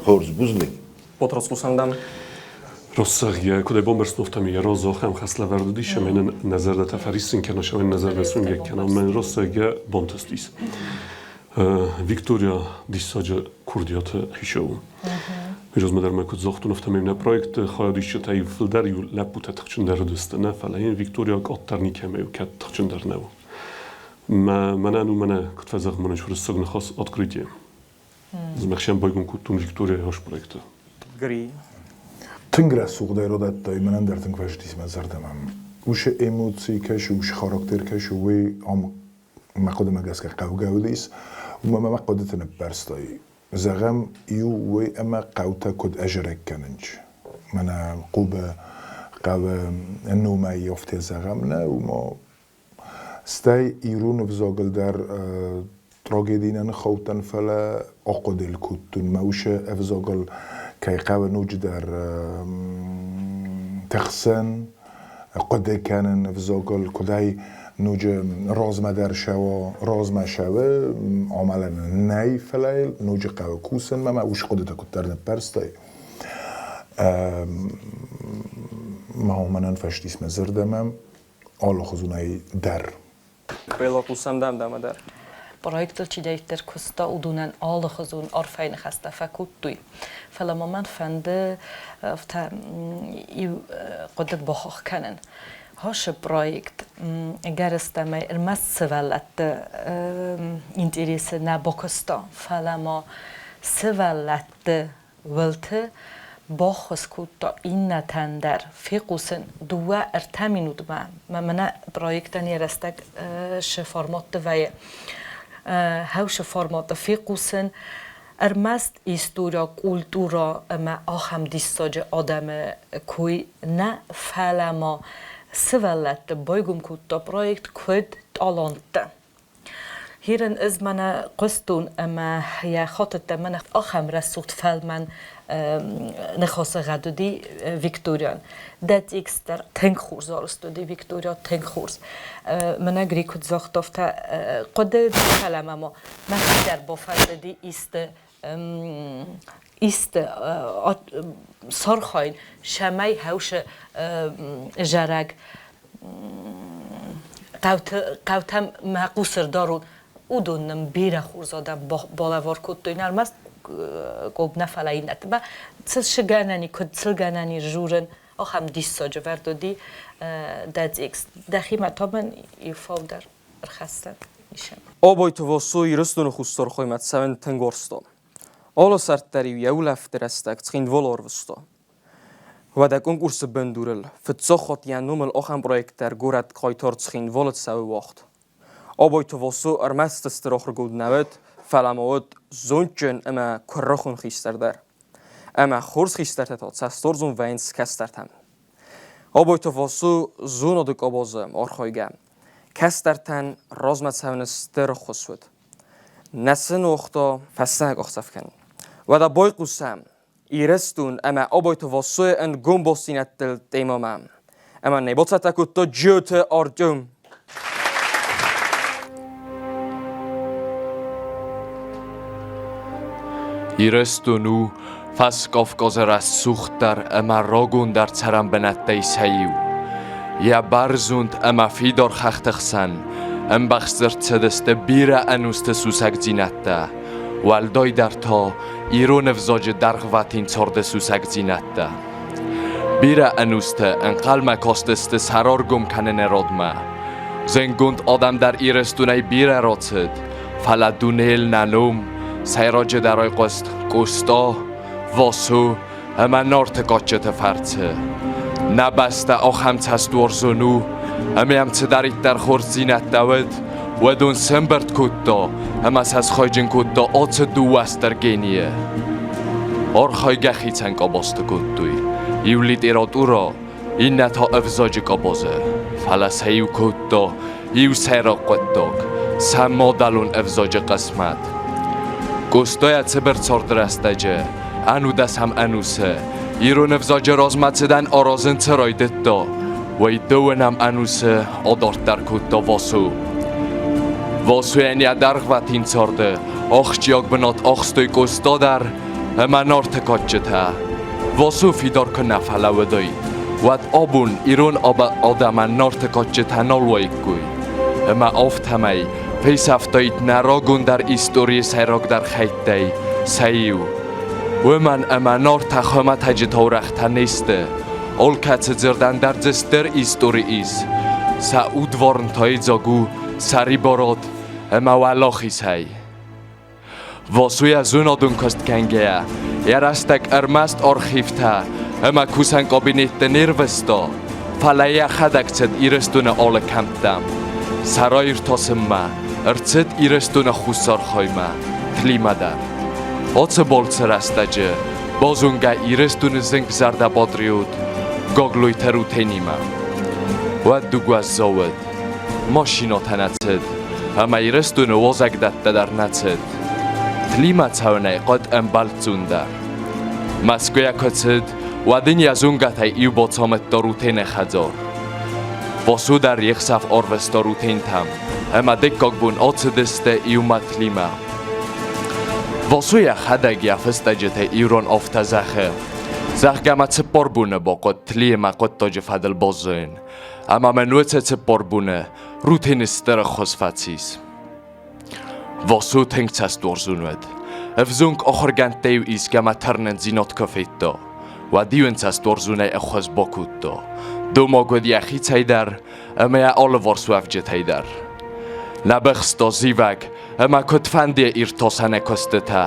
Хорз, бузныг. Потрос хъусӕндӕм. Россагья, куыд бамбӕрстон, йӕ розохӕм хӕслӕвӕрд уыдис ӕмӕ нын нӕ зӕрдӕтӕ фӕриссын кӕна, ӕмӕ нӕ зӕрдӕ суынгӕг кӕна. Мӕн Россагья бантыстис. Виктория диссаджы курдиаты хицау у. Размӕ дӕр мӕ куыд загътон, афтӕмӕй нӕ проекты хайадисджытӕй фылдӕр иу лӕппутӕ тыхджындӕр уыдысты, нӕ фӕлӕ йын Виктория къаддӕр никӕмӕй у, кӕд тыхджындӕр нӕу. Мӕнӕн у мӕнӕ, куыд фӕзӕгъы, мӕнӕ уырыссаг ныхас открытие. Змӕхсӕн байгом кодтон Виктория хорз проекты. Гри. Тынг рӕсугъдӕй родӕдтай, мӕнӕн дӕр тынг фӕзындис мӕ зӕрдӕмӕ. Уыцы эмоци кӕсы, уыцы характер кӕсы, уый ам мӕ хъуыдымӕ гӕсгӕ хъӕугӕ уыдис. Уымӕ мӕ хъуыдыты ныппӕрстой. Зӕгъӕм, иу уый ӕмӕ хъӕутӕ куыд ӕзӕрӕг кӕнынц. Мӕнӕ Хъубы хъӕуы номӕй афтӕ зӕгъӕм нӕ, уымӕ Стӕй ирон ӕвзагыл дӕр трагеди нӕ ныххаудтӕн, фӕлӕ ахъуыды кодтон, мӕ уыцы ӕвзагыл кӕй хъӕуы ноджыдӕр тыхсын, хъуыды кӕнын ӕвзагыл, куыдӕй ноджы размӕ дӕр сӕуа, размӕ сӕуы, амалӕн нӕй, фӕлӕ йыл ноджы хъӕуы кусын, мӕ уыцы хъуыдытӕ куыддӕр ныппӕрстай. Ма мӕнӕн фӕстис мӕ зӕрдӕмӕ алыхуызонӕй дӕр. Белла хъусӕм дӕм дӕмӕ дӕр. Проектыл чидӕриддӕр куыста, уыдонӕн алыхуызон арфӕйы ныхӕстӕ фӕкодтой. Фӕлӕ ма мӕн фӕнды афтӕ иу хъуыды бахахх кӕнын. Ацы проект ӕгӕрыстӕмӕй ӕрмӕст сывӕллӕтты интересы нӕ бакуыста, фӕлӕ ма сывӕллӕтты уылты баххуыс кодта иннӕтӕн дӕр фехъусын дыууӕ-ӕртӕ минутмӕ. Мӕнӕ проектӕн йӕ рӕстӕг шы форматты вӕййы. Хӕусы форматы фехъусын ӕрмӕст история, культура ӕмӕ ахӕм диссаджы адӕмы кой нӕ, фӕлӕ ма сывӕллӕтты байгом кодта проект куыд таланттӕ. Хирын ӕз мӕнӕ хъуыстон ӕмӕ йӕ хатыдтӕн мӕнӕ ахӕм рӕсугъд фӕлмӕн ныхасы гъӕд уыди Викториян. Дӕ текст дӕр тынг хорз арӕзт уыди, Виктория, тынг хорз. Мӕнӕ Гри куыд загъта, афтӕ хъуыды фӕлӕ мӕ ма мӕхи дӕр бафӕндыди исты исты сархайын, цӕмӕй хӕусы зарӕг хъӕутӕм мӕ хъус ӕрдарон, уыдон нын бирӕ хорз адӕм балӕвар кодтой, ӕрмӕст къоб нӕ, фӕлӕ иннӕтимӕ. Цы гӕнӕн и, куыд цы гӕнӕн и журын, ахӕм диссаджы вӕрд уыди дӕ текст. Дӕхимӕ та мын иу фау дӕр ӕрхӕссӕн исӕн. Абойты Вассо Ирыстоны Хуссар хоймӕ цӕуын тынг уарзта. Алы сӕрд дӕр-иу йӕ улӕфты рӕстӕг Цхинвалы ӕрвыста. Уӕдӕ конкурсы бындурыл фыццаг хатт йӕ номыл ахӕм проект дӕр горӕт хъайтар Цхинвалы цӕуы уагъд. Абойты Васо ӕрмӕст стыр ахуыргонд нӕ уыд, фӕлӕ ма уыд зондджын ӕмӕ куырыхон хистӕр дӕр. Ӕмӕ хорз хистӕртӕ та цӕстуарзон вӕййынц кӕстӕртӕн. Абойты Васо зонады къабазы архайгӕ, кӕстӕртӕн размӕ цӕуыны стыр ӕххуыс уыд. Нӕ сын уагъта фӕстаг ӕхсӕв кӕнын. Уӕдӕ байхъусӕм Ирыстон ӕмӕ Абойты Вассойы ӕнгом бастдзинӕдтыл темӕмӕ. Ӕмӕ нӕ бацӕттӕ кодта Джиоты Артем. Ирыстон у Фӕскавказы рӕсугъддӕр ӕмӕ рагондӕр цӕрӕнбынӕттӕй сӕ иу. Йӕ бӕрзонд ӕмӕ фидар хӕхты хсӕн ӕмбӕхст ӕрцыдысты бирӕ ӕнусты сусӕгдзинӕдтӕ, уӕлдайдӕр та Ирон ӕвзаджы дӕргъвӕтин царды сусӕгдзинӕдтӕ. Бирӕ ӕнустӕ ӕнхъӕлмӕ кастысты сӕрӕргом кӕныны родмӕ. Зындгонд адӕм дӕр Ирыстонӕй бирӕ рацыд, фӕлӕ дунейыл нӕ ном сӕйраджыдӕр айхъуыст Къоста, Васо ӕмӕ Нарты кадджыты фӕрцы. Нӕ бӕстӕ ахӕм цӕстуарзон у, ӕмӕ йӕм цыдӕриддӕр хорздзинӕдтӕ уыд, уыдон сӕмбырд кодта ӕмӕ сӕ схайджын кодта ацы дыууӕ стыр генийы. Архайгӕ хицӕн къабӕзты кодтой. Иу литературӕ, иннӕ та ӕвзаджы къабазы. Фӕлӕ сӕ иу кодта иу сӕйраг хъуыддаг – сӕ мадӕлон ӕвзаджы хъысмӕт. Къостайӕ цыбыр царды рӕстӕджы, ӕнудӕсӕм ӕнусы, ирон ӕвзаджы размӕцыдӕн аразын цы райдыдта, уый дыууынӕм ӕнусы адарддӕр кодта Васо. Васойӕн йӕ дӕргъвӕтин царды ахсджиаг бынат ахстой Къоста дӕр ӕмӕ Нарты кадджытӕ. Васо фидар куы нӕ фӕлӕууыдаид, уӕд абон ирон адӕмӕн Нарты кадджытӕ нал уаиккой. Ӕмӕ афтӕмӕй фесӕфтаид нӕ рагондӕр историйы сӕйрагдӕр хӕйттӕй сӕ иу. Уымӕн ӕмӕ Нартӕ хуымӕтӕджы таурӕгътӕ не сты, алкӕцы дзырдӕн дӕр дзы стыр истори ис. Сӕ удварн та йедзаг у сӕрибарад ӕмӕ уӕлахизӕй. Васойӕ зонадон куыст кӕнгӕйӕ, йӕ рӕстӕг ӕрмӕст архивтӕ ӕмӕ кусӕн кабинетты не рвыста, фӕлӕ йӕхӕдӕг цыд Ирыстоны алы кӕмттӕм. Сӕ раиртасынмӕ ӕрцыд Ирыстоны хуссар хаймӕ, Тлимӕ дӕр. Ацы балцы рӕстӕджы базонгӕ Ирыстоны зынгзӕрдӕ патриот Гаглойты Рутенимӕ. Уӕд дугуӕззау уыд. Машинӕтӕ нӕ цыд, ӕмӕ Ирыстоны уазӕгдӕттӕ дӕр нӕ цыд. Тлимӕ цӕуынӕй хъуыд ӕмбӕлццон дӕр. Мӕскуыйӕ куы цыд, уӕд ын йӕ зонгӕтӕй иу бацамыдта Рутены хӕдзар. Васо дӕр йе хсӕв арвыста Рутентӕм, ӕмӕ дыккаг бон ацыдысты иумӕ Тлимӕ. Васо йӕхӕдӕг йӕ фыстӕджытӕй ирон афтӕ зӕгъы, зӕгъгӕ мӕ 40 боны бахъуыд Тлийы мӕ хъуыддаджы фӕдыл баззайын, ӕмӕ мын уыцы 40 боны Рутены стыр ӕххуыс фӕцис. Васо тынг цӕстуарзон уыд. Ӕвзонг ахуыргӕндтӕ-иу искӕмӕ тырнындзинад куы федта, уӕд-иу ын цӕстуарзонӕй ӕххуыс бакодта. Домаг уыд йӕхицӕй дӕр ӕмӕ йӕ алыварс уӕвджытӕй дӕр. Нӕ быхста зивӕг ӕмӕ куыдфӕндыйӕ иртасӕны куыстытӕ.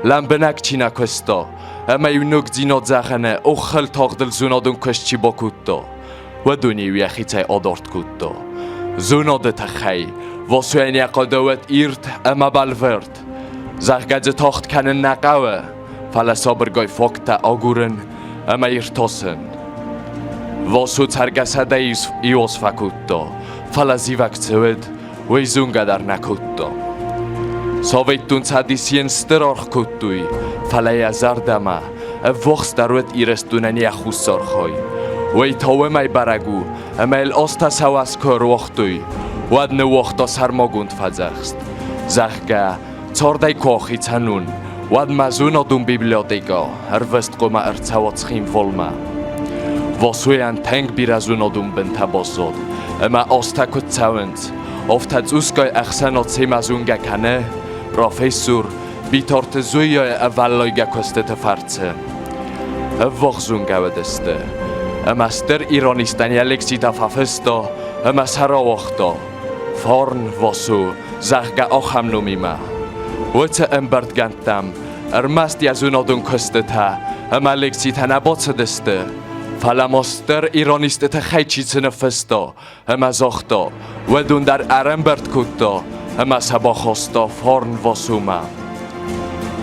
Лӕмбынӕг чи нӕ куыста ӕмӕ-иу ногдзинад зӕгъыны оххыл тагъдыл зонадон куыст чи бакодта, уыдон-иу йӕхицӕй адард кодта. Зонады тыххӕй Васойӕн йӕ хъуыды уыд ирд ӕмӕ бӕлвырд. Зӕгъгӕ дзы тагъд кӕнын нӕ хъӕуы, фӕлӕ сабыргай факттӕ агурын ӕмӕ иртасын. Васо цӕргӕсадӕй иос фӕкодта, фӕлӕ зивӕг цы уыд, уый зонгӕ дӕр нӕ кодта. Советон Цӕдис йын стыр аргъ кодтой, фӕлӕ йӕ зӕрдӕмӕ ӕввахсдӕр уыд Ирыстонӕн йӕ хуссар хай. Уый та уымӕй бӕрӕг у, ӕмӕ йыл азтӕ сӕ уӕз куы ӕруагътой, уӕд ныууагъта сӕрмагонд фӕдзӕхст, зӕгъгӕ, цардӕй куы ахицӕн уон, уӕд мӕ зонадон библиотекӕ ӕрвыст хъуамӕ ӕрцӕуа Цхинвалмӕ. Васойӕн тынг бирӕ зонадон бынтӕ баззад, ӕмӕ азтӕ куыд цӕуынц, афтӕ цъусгай ӕхсӕнад семӕ зонгӕ кӕны, профессор Битарты Зояйы ӕвӕллайгӕ куыстыты фӕрцы. Ӕввахс зонгӕ уыдысты, ӕмӕ стыр иронистӕн йӕ лекцитӕ фӕфыста ӕмӕ сӕ рауагъта. Фарн Васо, зӕгъгӕ, ахӕм номимӕ. Уыцы ӕмбырдгӕндтӕм ӕрмӕст йӕ зонадон куыстытӕ ӕмӕ лекцитӕ нӕ бацыдысты, фӕлӕ ма стыр иронисты тыххӕй чи цы ныффыста ӕмӕ загъта, уыдон дӕр ӕрӕмбырд кодта ӕмӕ сӕ бахаста Фарн Васомӕ.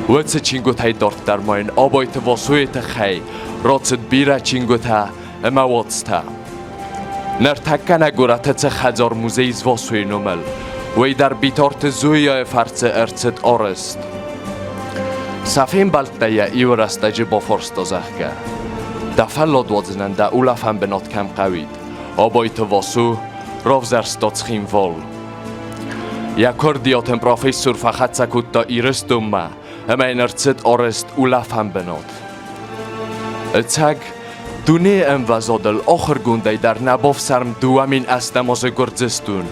Уыцы чингуытӕй дарддӕр ма йын Абайты Васойы тыххӕй рацыд бирӕ чингуытӕ ӕмӕ уацтӕ. Ныртӕккӕ нӕ горӕты цы хӕдзар-музей Васойы номыл, уый дӕр Битарты Зояйы фӕрцы ӕрцыд арӕзт. Сӕ фембӕлдтӕ йӕ иу рӕстӕджы бафарста, зӕгъгӕ, дӕ фӕллад уадзынӕн дӕ улӕфӕн бынат кӕм хъӕуид. Абайты Васо равзӕрста Цхинвал. Йӕ курдиатӕн профессор фӕхӕццӕ кодта Ирыстонмӕ ӕмӕ йын ӕрцыд арӕзт улӕфӕн бынат. Ӕцӕг, дунейы ӕмвӕзадыл ахуыргондӕй дӕр нӕ бафсӕрм 2008 азы Гуырдзыстон,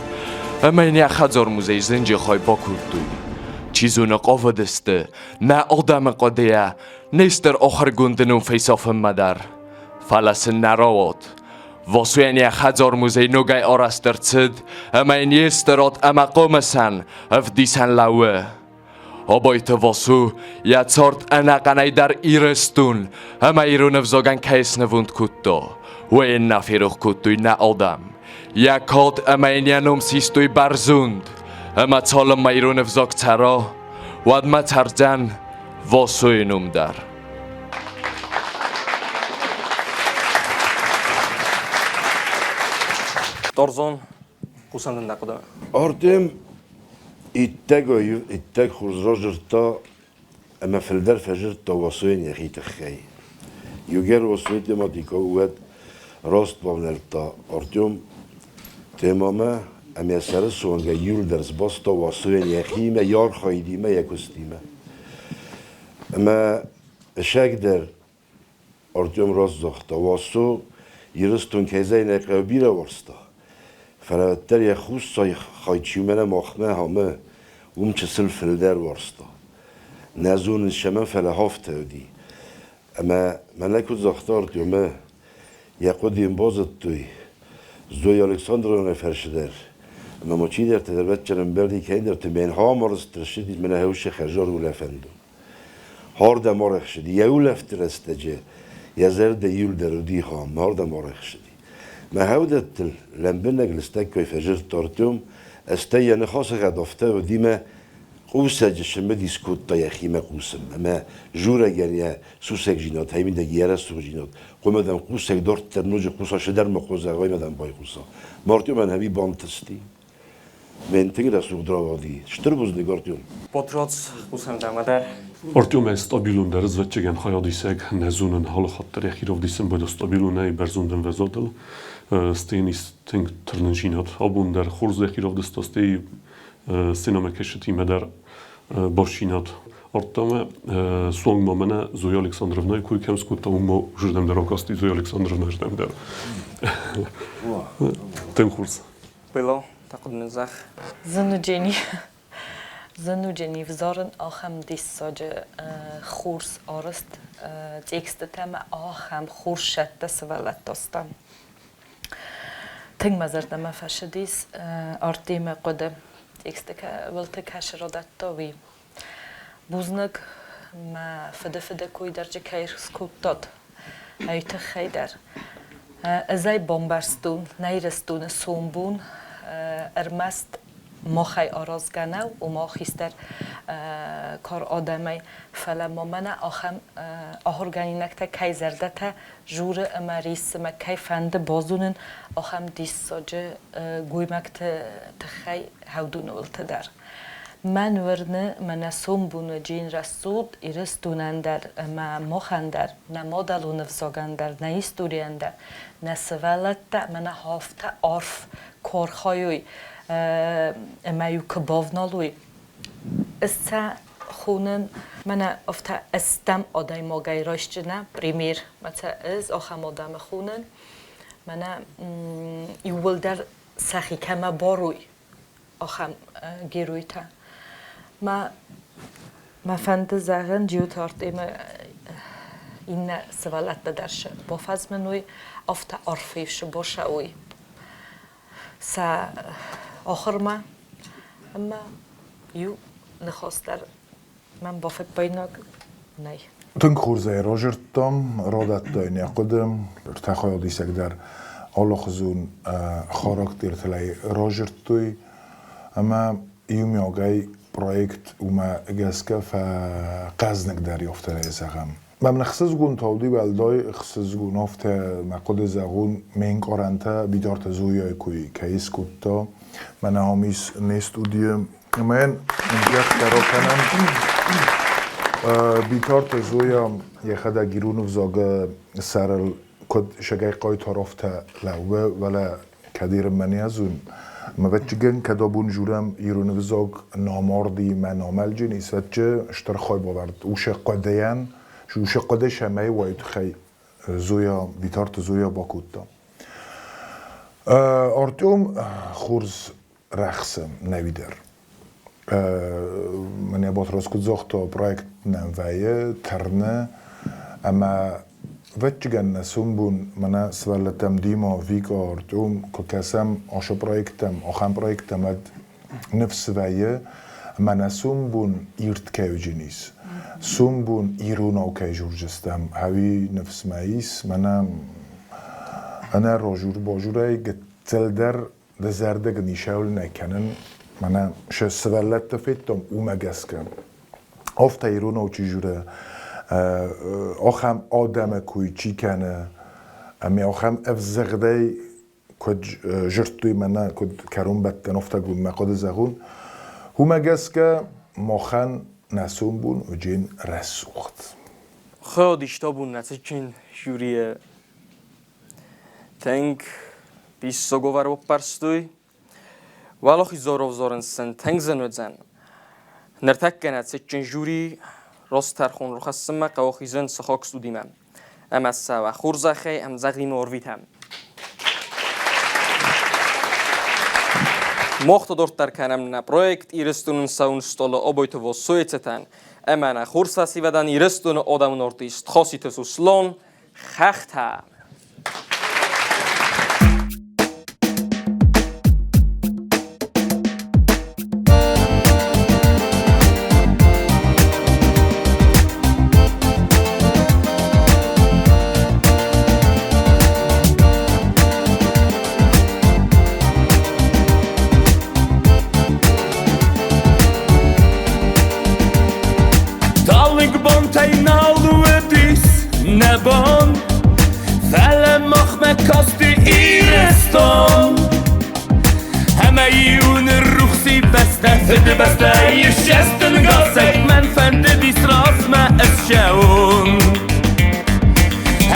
ӕмӕ йын йӕ хӕдзар-музей зынджы хай бакодтой. Чи зоны, хъавыдысты нӕ адӕмы хъуыдыйӕ не стыр ахуыргонды ном фесафынмӕ дӕр. Фӕлӕ сын нӕ рауад. Васойӕн йӕ хӕдзар-музей ногӕй арӕзт ӕрцыд ӕмӕ йын йе стырад ӕмӕ хъомысӕн ӕвдисӕн лӕууы. Абайты Васо йӕ цард ӕнӕхъӕнӕй дӕр Ирыстон ӕмӕ ирон ӕвзагӕн кӕй снывонд кодта, уый йын нӕ ферох кодтой нӕ адӕм. Йӕ кад ӕмӕ йын йӕ ном систой бӕрзонд, ӕмӕ цалынмӕ ирон ӕвзаг цӕра, уӕдмӕ цӕрдзӕн Васойы ном дӕр. Торзон, хъусӕн дын дӕ хъуыды. Артем иттӕг иттӕг хорз разырдта ӕмӕ фылдӕр фӕзырдта Васойӕн йӕхи тыххӕй. Иугӕр Васойы тематикӕ у, уӕд раст бавнӕлдта Артем темӕмӕ ӕмӕ йӕ сӕры суангӕй иуылдӕр сбаста Васойӕн йӕхиимӕ, йӕ архайдимӕ, йӕ куыстимӕ. Ӕмӕ ӕсӕгдӕр Артем раст загъта, Васо Ирыстон кӕй зӕй хъӕуы бирӕ уарзта, фӕлӕ уӕддӕр йӕ хуссай хай чи мӕнӕ махмӕ ӕмӕ уым чысыл фылдӕр уарзта. Нӕ зонын цӕмӕн, фӕлӕ афтӕ уыди. Ӕмӕ мӕнӕ куыд загъта Артемы, йӕ хъуыды йын базыдтой, Зоя Александровнӕ фӕрсы дӕр, ӕмӕ ма чидӕртӕ дӕр ӕвӕццӕгӕн ӕмбӕлди кӕйдӕрты, мӕн хамарызт рӕсыди, мӕнӕ хӕусы хӕзар улӕфӕндон. Хардӕм арӕхсыди, йӕ улӕфты рӕстӕджы йӕ зӕрдӕ иуылдӕр уыди хам, хардӕм арӕхсыди. Мӕ хӕудӕттыл лӕмбынӕг лыстӕггай фӕзылдта Артем, стӕй йӕ ныхасыгъӕд афтӕ уыди мӕ хъусӕджы цымыдис кодта йӕхимӕ хъусын ӕмӕ журӕгӕн йӕ сусӕгдзинад, хӕмидӕг йӕ рӕсугъддзинад, хъуамӕ дӕм хъусӕг дарддӕр ноджы хъуса, цыдӕр ма хъуса, уӕймӕ дӕм байхъуса. Мӕ Артемӕн ӕви бантысти? Мӕн тынг рӕсугъд рауади. Стыр бузныг, Артем. Потроц хъусӕн дӕмӕ дӕр. Артемӕй стабилондӕр ӕвӕццӕгӕн хайадисӕг нӕ зонын алы хатт дӕр йӕхи равдисын бӕдо стабилонӕй бӕрзонд ӕмвӕзадыл. Стӕй ис тынг тырнындзинад. Абон дӕр хорз йӕхи равдыста, стӕй сценӕмӕкӕсджытимӕ дӕр бастдзинад ардта мӕ. Суанг ма мӕнӕ Зоя Александровнӕйы кой кӕм скодта, уым ма ужырдӕм дӕр акасти Зоя Александровнӕ рдӕм дӕр. Тынг хорз. Было, так нызах. Зын Зын взарын ахӕм диссаджы хорз арӕзт текстытӕ ӕмӕ ахӕм хорз сӕттӕ сывӕллӕттӕ Тынг мӕ зӕрдӕмӕ фӕцыдис Артемы хъуыды тексты уылты кӕсы радӕтта, уый. Бузныг, мӕ фыдыфыды кой дӕр кӕй скодтат, уый тыххӕй дӕр. Ӕз ӕй бамбӕрстон, нӕ Ирыстоны сомбон ӕрмӕст махӕй аразгӕ нӕу, ома хистӕр кар адӕмӕй, фӕлӕ ма мӕнӕ ахӕм ахуыргӕнинӕгтӕ кӕй зӕрдӕтӕ журы ӕмӕ риссы мӕ кӕй фӕнды базонын, ахӕм диссаджы гоймӕгты тыххӕй хӕудоны уылты дӕр. Мӕн уырны, мӕнӕ сомбоны Джин рӕсугъд Ирыстонӕн дӕр ӕмӕ махӕн дӕр, нӕ мадӕлон ӕвзагӕн дӕр, нӕ историйӕн дӕр, нӕ сывӕллӕттӕ мӕнӕ афтӕ арф куы архайой ӕмӕ-иу куы бавналой, ӕз сӕ хонын мӕнӕ афтӕ ӕстӕм адӕймагӕй райсджынӕ пример, мӕ сӕ ӕз ахӕм адӕмы хонын, мӕнӕ иууылдӕр сӕхи кӕмӕ барой, ахӕм геройтӕ. Мӕ мӕ фӕнды зӕгъын, Джиоты Артемы иннӕ сывӕллӕттӕ дӕр бафӕзмыной, афтӕ арф бацӕуой сӕ ахуырмӕ ӕмӕ иу ныхас дӕр мӕм бафиппаинаг нӕй. Тынг хорзӕй разырдтам, радӕтта йын йӕ хъуыды, ӕртӕ хайадисӕг дӕр алыхуызон характертылӕй разырдтой ӕмӕ иумиагӕй проект уымӕ гӕсгӕ фӕхъӕзныгдӕр афтӕ зӕгъӕм. Мӕм ӕхсызгон та уыди уӕлдай ӕхсызгон афтӕ мӕ хъуыды зӕгъон, ме нкъарӕнтӕ Бидарты Зояйы кой кӕй скодта. Мӕнӕ ам ис не студийы ӕмӕ йын ӕмдзӕгъдтӕ ракӕнӕм. Битарты Зоя йӕхӕдӕг ирон ӕвзагы сӕрыл куыд сӕгӕй хъайтар афтӕ лӕууы, уӕлӕ кӕд ирынмӕ не зон. Ӕвӕццӕгӕн, кӕд абон журӕм ирон ӕвзаг намарди мӕ намӕлджын исвӕтчы стыр хайбавӕрд усе хъуыдыйӕн, усе хъуыды сӕмӕй уайы тыххӕй Зоя, Битарты Зоя бакодта. Артем хорз рӕхсы нӕуи дӕр. Мӕнӕ Батрадз куыд загъта, проект нӕм вӕййы, тырны, ӕмӕ ӕвӕццӕгӕн нӕ сомбон мӕнӕ сывӕллӕттӕм Дима, Вика, Артем куы кӕсӕм ацы проекттӕм, ахӕм проекттӕм уӕд ныфс вӕййы, ӕмӕ нӕ сомбон ирд кӕй уыдзӕнис. Сомбон иронау кӕй дзурдзыстӕм, ӕви ныфс мӕ ис, мӕнӕ ӕнӕ разур-базурӕй гыццылдӕр дӕ зӕрдӕ гын исӕуыл нӕ кӕнын, мӕнӕ сӕ сывӕллӕтты федтон, уымӕ гӕсгӕ. Афтӕ иронау чи дзуры, ахӕм адӕмы кой чи кӕны, ӕмӕ ахӕм ӕвзӕгъдӕй куыд зырдтой мӕнӕ, куыд кӕронбӕттӕн афтӕ мӕ хъуыды зӕгъон, уымӕ гӕсгӕ махӕн нӕ сомбон уыджен рӕсугъд. Хъӕуд истабун нӕ цытджын жюрийы Тынг диссаговар баппӕрстой. Уӕлахиздзау сын тынг зын уыдзӕн. Ныртӕккӕ нӕ цытджын жюри росттӕрхон рахӕссынмӕ хъӕуы хизын сыхаг студимӕ. Ӕмӕ сӕ уӕ хорзӕхӕй ӕмдзӕгъимӕ ӕрвитӕм. Мах та дарддӕр кӕнӕм нӕ проект Ирыстоны цӕуын стъолы Абойты Вассойы цытӕн ӕмӕ нӕ хорз фӕсивӕдӕн Ирыстоны адӕмон артист Хаситы Сослан Хӕхтӕ. Талынг бонтӕй нал уыдис нӕ бон, фӕлӕ махмӕ касти Ирыстон. Ӕмӕ-иу ныррухси бӕстӕ, Фыдыбӕстӕйы ссӕстынгасӕй мӕн фӕндыдис размӕ ссӕуын.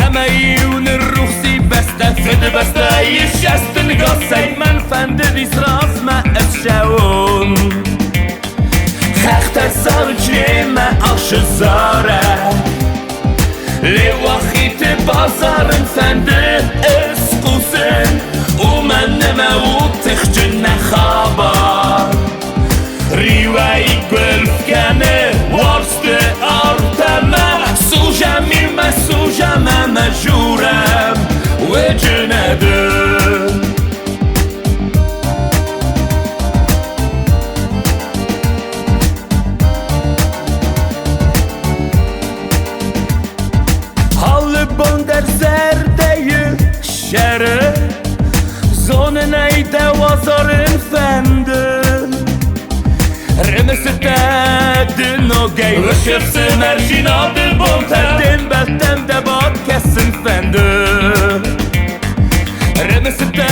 Ӕмӕ-иу ныррухси бӕстӕ, Фыдыбӕстӕйы ссӕстынгасӕй мӕн фӕндыдис размӕ ссӕуын. Хӕхтӕ зарджемӕ ӕхсы зарӕг, Леуахиты базарын фӕнды ысхъусын, Уымӕн ӕмӕ у тыхджын нӕ хабар. Риуӕй гуылф кӕны уарзты артӕмӕ, Служӕм иумӕ, служӕм ӕмӕ журӕм уыджынӕды. Алы бон дӕр зӕрдӕйы сӕры Зонын ӕй дӕ уазарын фӕнды Рымысыдтӕ ды ногӕй Уыцы фсымӕрдзинады бонтӕ Де мбӕлттӕм дӕ бакӕсын фӕнды Рымысыдтӕ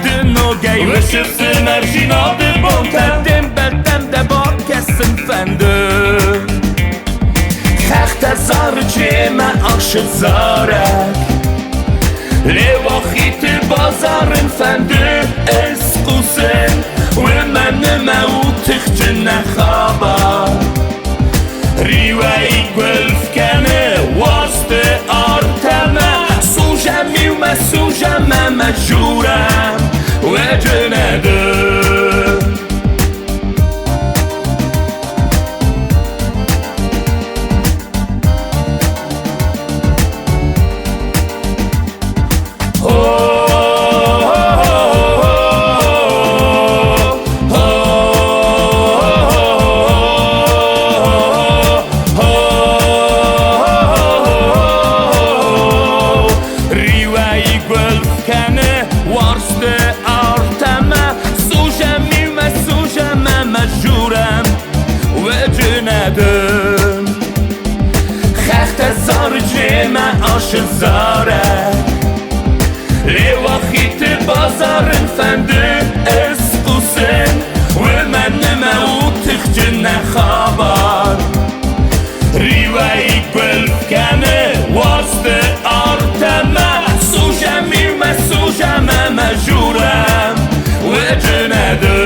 ды ногӕй Уыцы фсымӕрдзинады бонтӕ Де мбӕлттӕм дӕ бакӕсын фӕнды Хӕхтӕ зарджемӕ ӕхсыд зарӕг Леуахиты базарын фӕнды ысхъусын Уымӕн ӕмӕ у тыхджын нӕ хабар Риуӕй гуылф кӕны уарзты артӕмӕ Служӕм иумӕ, служӕм ӕмӕ журӕм уӕджынӕды. Риуӕй гуылф кӕны уарзты артӕмӕ Служӕм иумӕ, служӕм ӕмӕ журӕм уӕджынӕды. Хӕхтӕ зарджемӕ асы зарӕг Леуахиты базарын фӕнды ысхъусын Уымӕн ӕмӕ у тыхджын нӕ хабар Риуӕй гуылф кӕны уарзты артӕмӕ Служӕм иумӕ, служӕм ӕмӕ журӕм уӕджынӕды.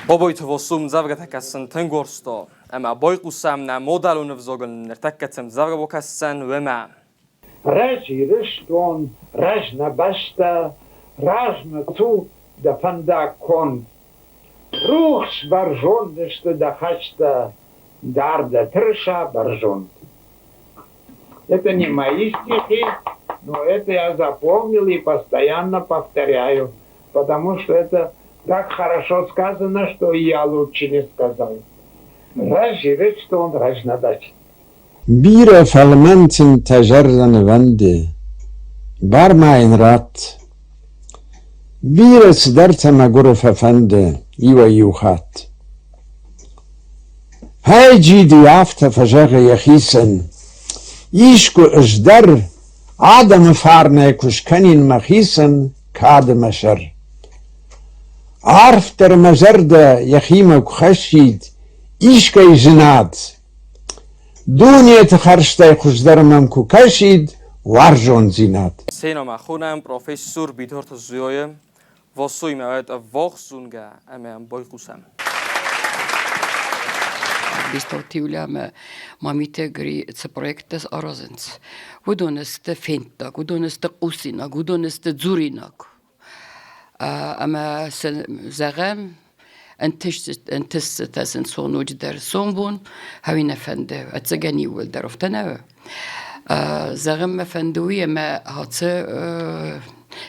Бобойты Восум ӕмдзӕвгӕтӕ кӕсын тынг уарзта, ӕмӕ байхъусӕм нӕ модӕлон ӕвзагыл ныртӕккӕ цы ӕмдзӕвгӕ бакӕсдзӕн, уымӕ. Рӕз Ирыстон, рӕз нӕ бӕстӕ, размӕ цу дӕ фӕндаг конд. Рухс бӕрзонд сты дӕ хӕстӕ, дар дӕ тырыса бӕрзонд. Это не мои стихи, но это я запомнил и постоянно повторяю, потому что это так хорошо сказано, что и я лучше не сказал. Рӕз Ирыстон, рӕз нӕ бӕстӕ. Бирӕ фӕлмӕн цинтӕ зӕрдӕ нывӕнды, бар ма йын ратт. Бирӕ цыдӕртӕ мӕгуыры фӕфӕнды иуӕй-иу хатт. Гьӕй-джиди афтӕ фӕзӕгъы йӕхицӕн: Искуы ӕз дӕр адӕмы фарнӕй куы скӕнин мӕхицӕн кады мӕ сӕр. Арфдӕр мӕ зӕрдӕ йӕхимӕ куы хӕссид искӕй зынад, Дунеты хӕрзтӕй хуыздӕр мӕм куы кӕсид уарзондзинад. Сценӕмӕ хонӕм профессор Битарты Зойы, Вассоимӕ уӕд ӕввахс зонгӕ ӕмӕ йӕм байхъусӕм. Бестауты Юля ӕмӕ Мамиты Гри цы проекттӕ аразынц, уыдон сты фенддаг, уыдон сты хъусинаг, уыдон сты дзуринаг. Ӕмӕ сын зӕгъӕм, ӕнтыстытӕ сын ноджыдӕр сомбон, ӕви нӕ фӕнды, ӕцӕгӕн иууылдӕр афтӕ нӕ у. Зӕгъын мӕ фӕнды уый, ӕмӕ ацы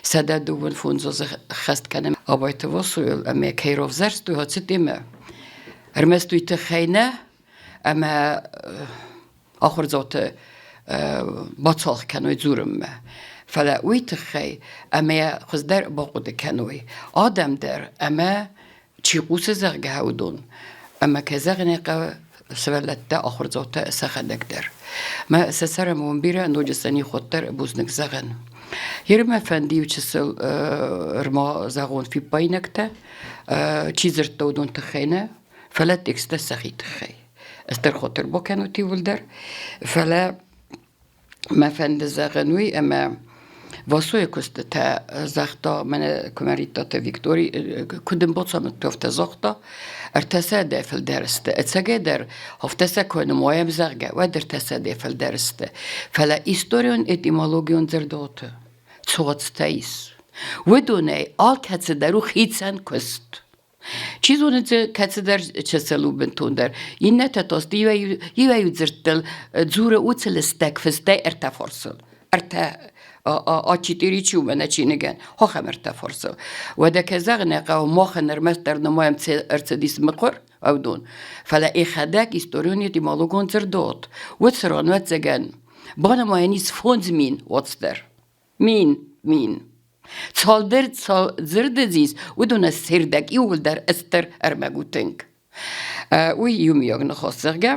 125 азы хӕст кӕнӕм Абайты Васойыл ӕмӕ кӕй равзӕрстой ацы темӕ. Ӕрмӕст уый тыххӕй нӕ, ӕмӕ ахуырдзауты бацалх кӕной дзурынмӕ. Фӕлӕ уый тыххӕй ӕмӕ хуыздӕр бахъуыды кӕной адӕм дӕр ӕмӕ чи хъусы, зӕгъгӕ, уыдон. Ӕмӕ кӕй зӕгъын ӕй хъӕуы, сывӕллӕттӕ, ахуырдзаутӕ сӕхӕдӕг дӕр. Мӕ сӕ цӕрӕнбон бирӕ, ноджы сӕ нихуӕддӕр бузныг зӕгъӕн. Ермӕ фӕнды иу чысыл ӕрма зӕгъон фиппаинӕгтӕ, чи дзырдта, уыдон тыххӕй нӕ, фӕлӕ тексттӕ сӕхи тыххӕй. Стыр хотыр бакӕнут иууылдӕр. Фӕлӕ мӕ фӕнды зӕгъын уый, ӕмӕ Васойы куыстытӕ загъта мӕнӕ Куымӕридтаты Виктори, куыд ын бацамыдта, афтӕ загъта, ӕртӕсӕдӕ фылдӕр сты. Ӕцӕгӕйдӕр, афтӕ сӕ куы нымайӕм, зӕгъгӕ, уӕд ӕртӕсӕдӕ фылдӕр сты. Фӕлӕ историон этимологион дзырдуаты цуацтӕ ис. Уыдонӕй алкӕцыдӕр у хицӕн куыст. Чи зоны дзы кӕцыдӕр чысыл у бынтондӕр. Иннӕтӕ та сты иуӕй-иу дзырдтыл дзуры уыцы лыстӕг фыстӕй ӕртӕ фарсыл. Ӕртӕ А4 чи у мӕнӕ чиныгӕн, ахӕм ӕртӕ фарсыл. Уӕдӕ кӕй зӕгъын ӕй хъӕуы, махӕн ӕрмӕстдӕр нымайӕм ӕрцыдис мыхуыр, ӕвдон. Фӕлӕ йӕхӕдӕг историон этимологон дзырдуат уыцы ран, ӕвӕццӕгӕн, банымайӕн ис 5000 уацдӕр. Мин, мин. Цалдӕр дзырды дзис, уыдон ссердӕг иууылдӕр стыр ӕрмӕг у тынг. Уый иумиаг ныхас, зӕгъгӕ,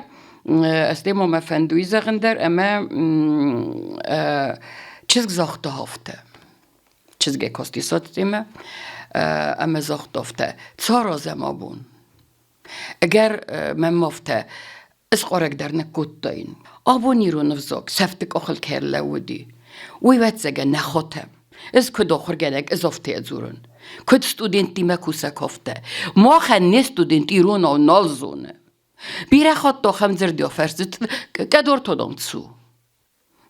стӕй ма мӕ фӕнды уый зӕгъын дӕр, ӕмӕ чызг загъта афтӕ. Чызгӕй касти соцтемӕ ӕмӕ загъта афтӕ, царазӕм абон. Ӕгӕр мӕм афтӕ ыскъуӕрӕг дӕр ныккодтаин. Абон ирон ӕвзаг сӕфты къахыл кӕй ӕрлӕууыди, уый ӕвӕццӕгӕн нӕ хотӕм. Ӕз куыд ахуыргӕнӕг, ӕз афтӕ дзурын. Куыд студенттимӕ кусӕг, афтӕ. Махӕн не студент иронау нал зоны. Бирӕ хатт ахӕм дзырдиаг фӕрсдзыд, кӕд ортодом цу.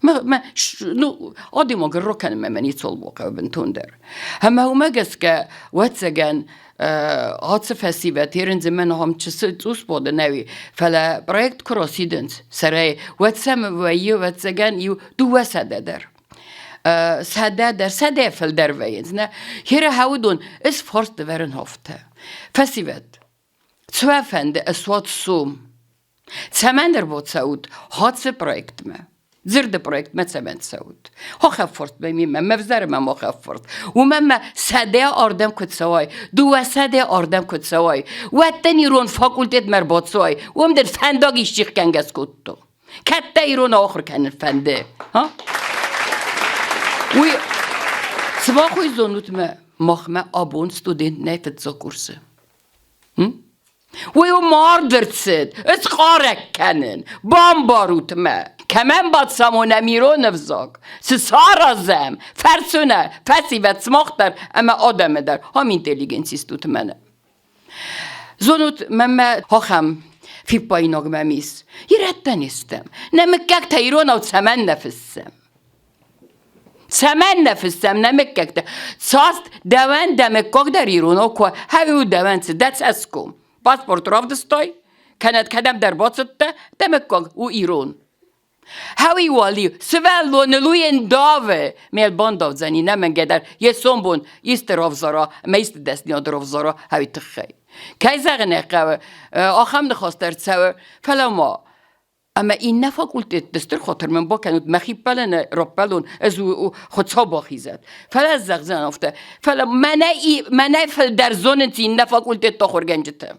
Ну, адӕймаг рокӕнынмӕ мӕ ницуал бахъӕуы бынтондӕр. Ӕмӕ уымӕ гӕсгӕ, ӕвӕццӕгӕн, ацы фӕсивӕд ерындзы мӕн ахӕм чысыл цъус боды нӕуи, фӕлӕ проект куы расидынц сӕрӕй, уӕд сӕм вӕййы, ӕвӕццӕгӕн, иу 200 дӕр. Сӕдӕ дӕр, сӕдӕ фылдӕр вӕййынц, нӕ? Херӕ хауыдон, ӕз фарст ӕвӕрын афтӕ. Фӕсивӕд, цуа фӕнды, ӕсуат сом. Цӕмӕн ӕрбацӕут хацы проектмӕ? Дзырды проектмӕ цӕмӕн цӕут? Хохӕффортмӕ мимӕ, ме взӕрмӕ мохӕффорт. Уымӕн мӕ сӕдӕ ардӕм куы цӕуай, 200 ардӕм куы цӕуай, уӕд дын ирон факультетмӕ ӕрбацӕуай, уым дын фӕндаг исчихгӕнгӕ скодта. Кӕд дӕ ирон ахуыр кӕнын фӕнды, ха? Уый сымах уый зонут мӕ, махмӕ абон студент нӕй фыццаг курсы. Уый у мард ӕрцыд, ысхъарӕг кӕнын, бамбарут мӕ. Кӕмӕн бацамонӕм ирон ӕвзаг, цы саразӕм, фӕрсунӕ, фӕсивӕд сымах дӕр ӕмӕ адӕмы дӕр, ам интеллигенци стут мӕнӕ. Зонут, мӕнмӕ ахӕм фиппаинаг мӕм ис. Ирӕттӕ не стӕм. Нӕ мыггӕгтӕ иронау цӕмӕннӕ фыссӕм? Цӕмӕннӕ фыссӕм нӕ мыггӕгтӕ? Цаст дӕуӕн дӕ мыггаг дӕр иронау куы хӕуы у дӕуӕн цы дӕ цӕсгом? Паспорт равдыстай? Кӕнӕ кӕдӕмдӕр бацыдтӕ, дӕ мыггаг у ирон. Хӕуи уали, сывӕллоны луен давы, мел бандавдзӕни нӕмӕнгӕ дӕр йе сомбон исты равзара ӕмӕ исты дӕсныйад равзара хӕуи тыххӕй. Кӕй зӕгъын ӕй хъӕуы, ахӕм ныхас дӕр цӕуы, фӕлӕ ма ӕмӕ иннӕ факультетты стыр хатыр мын бакӕнут, мӕхи ппӕлӕны раппӕлон, ӕз Хуыцау бахизӕд. Фӕлӕ ӕз зӕгъдзынӕн афтӕ, фӕлӕ мӕнӕй, мӕнӕй фылдӕр зонынц иннӕ факультетты ахуыргӕнджытӕ.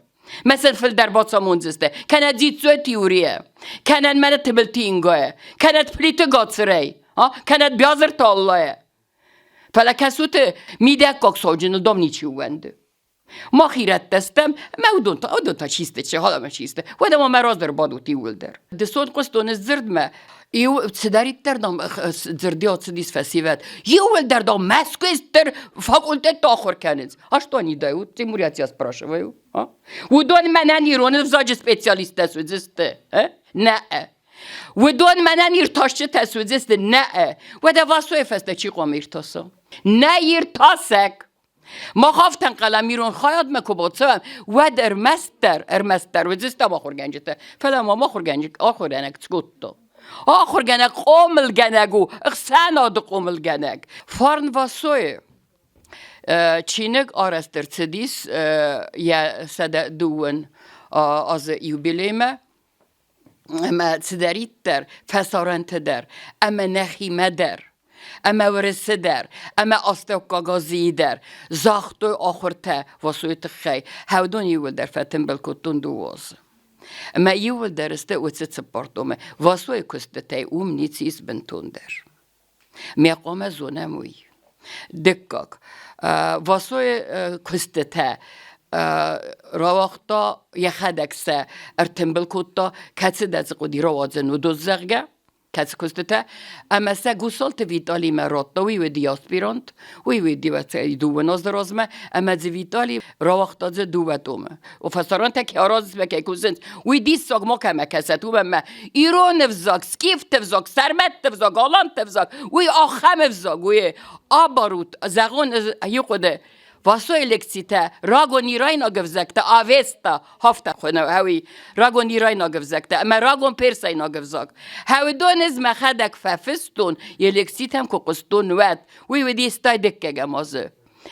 Мӕ сын фылдӕр бацамондзысты, кӕнӕ Дзиццой теорийӕ, кӕнӕ мӕнӕ Тыбылты Ингойӕ, кӕнӕ Плиты Гацырӕй, кӕнӕ Биазырты Аллайӕ. Фӕлӕ кӕсут, мидӕггаг сауджыныл дам ничи ууӕнды. Мах ирӕттӕ стӕм, ӕмӕ уыдон та, уыдон та чи сты, чи халӕмӕ чи сты. Уӕдӕ ма мӕ раздӕр бадут иууылдӕр. Дысон хъуыстон дзырдмӕ, иу цыдӕриддӕр дам дзырды ацыдис фӕсивӕд, иууылдӕр дам Мӕскуыйы стыр факультетты ахуыр кӕнынц. А что они дают? Тимур, я тебя спрашиваю. А? Уыдон мӕнӕн ирон ӕвзаджы специалисттӕ суыдзысты? Нӕ. Уыдон мӕнӕн иртасджытӕ суыдзысты? Нӕ. Уӕдӕ Васойы фӕстӕ чи хъуамӕ иртаса? Нӕ иртасӕг! Мах афтӕ ӕнхъӕлӕм ирон хайадмӕ куы бацӕуӕм, уӕд ӕрмӕстдӕр, ӕрмӕстдӕр уыдзыстӕм ахуыргӕнджытӕ. Фӕлӕ мӕм ахуыргӕнджы ахуыргӕнӕг скодта. Ахуыргӕнӕг хъомылгӕнӕг у, ӕхсӕнады хъомылгӕнӕг. Фарн Васойы чиныг арӕзт ӕрцыдис йӕ 102 азы юбилеймӕ ӕмӕ цыдӕриддӕр фӕсарӕнты дӕр ӕмӕ нӕхимӕ дӕр ӕмӕ Уырысы дӕр ӕмӕ Астӕуккаг Азийы дӕр загътой ахуыртӕ Васойы тыххӕй. Хӕвдон иууылдӕр фӕтымбыл кодтон дыууӕ азы. Ӕмӕ иууылдӕр сты уыцы цыппар томы. Васойы куыстытӕй уым ницы ис бынтондӕр. Мӕ хъуамӕ зонӕм уый. Дыккаг, Васойы куыстытӕ рауагъта йӕхӕдӕг сӕ ӕртымбыл кодта, кӕцыдӕр дзы хъуыди рауадзын, уыдон, зӕгъгӕ, кӕцы куыстытӕ. Ӕмӕ сӕ Гусалты Виталимӕ радта, уый уыди аспирант, уый уыди дыууын азы размӕ, ӕмӕ дзы Витали рауагъта дзы дыууӕ томы. Фӕсарӕнтӕ кӕй аразынц кӕй кусынц, уый диссаг макӕмӕ кӕсӕт, уымӕн ӕмӕ ирон ӕвзаг, скифты ӕвзаг, сӕрмӕтты ӕвзаг, аланты ӕвзаг, уый ахӕм ӕвзаг, уый абарут, зӕгъон иу хъуыды, Васойы лекцитӕ рагон ирайнаг ӕвзӕгтӕ Авеста хафта хӕуи рагон ирайнаг ӕвзӕгтӕ ӕмӕ рагон персайнаг ӕвзаг. Хӕуыдон ӕз мӕхӕдӕг фӕфыстон, йӕ лекцитӕм куы хъуыстон, уӕд. Уый уыди стай дыккӕгӕм азы.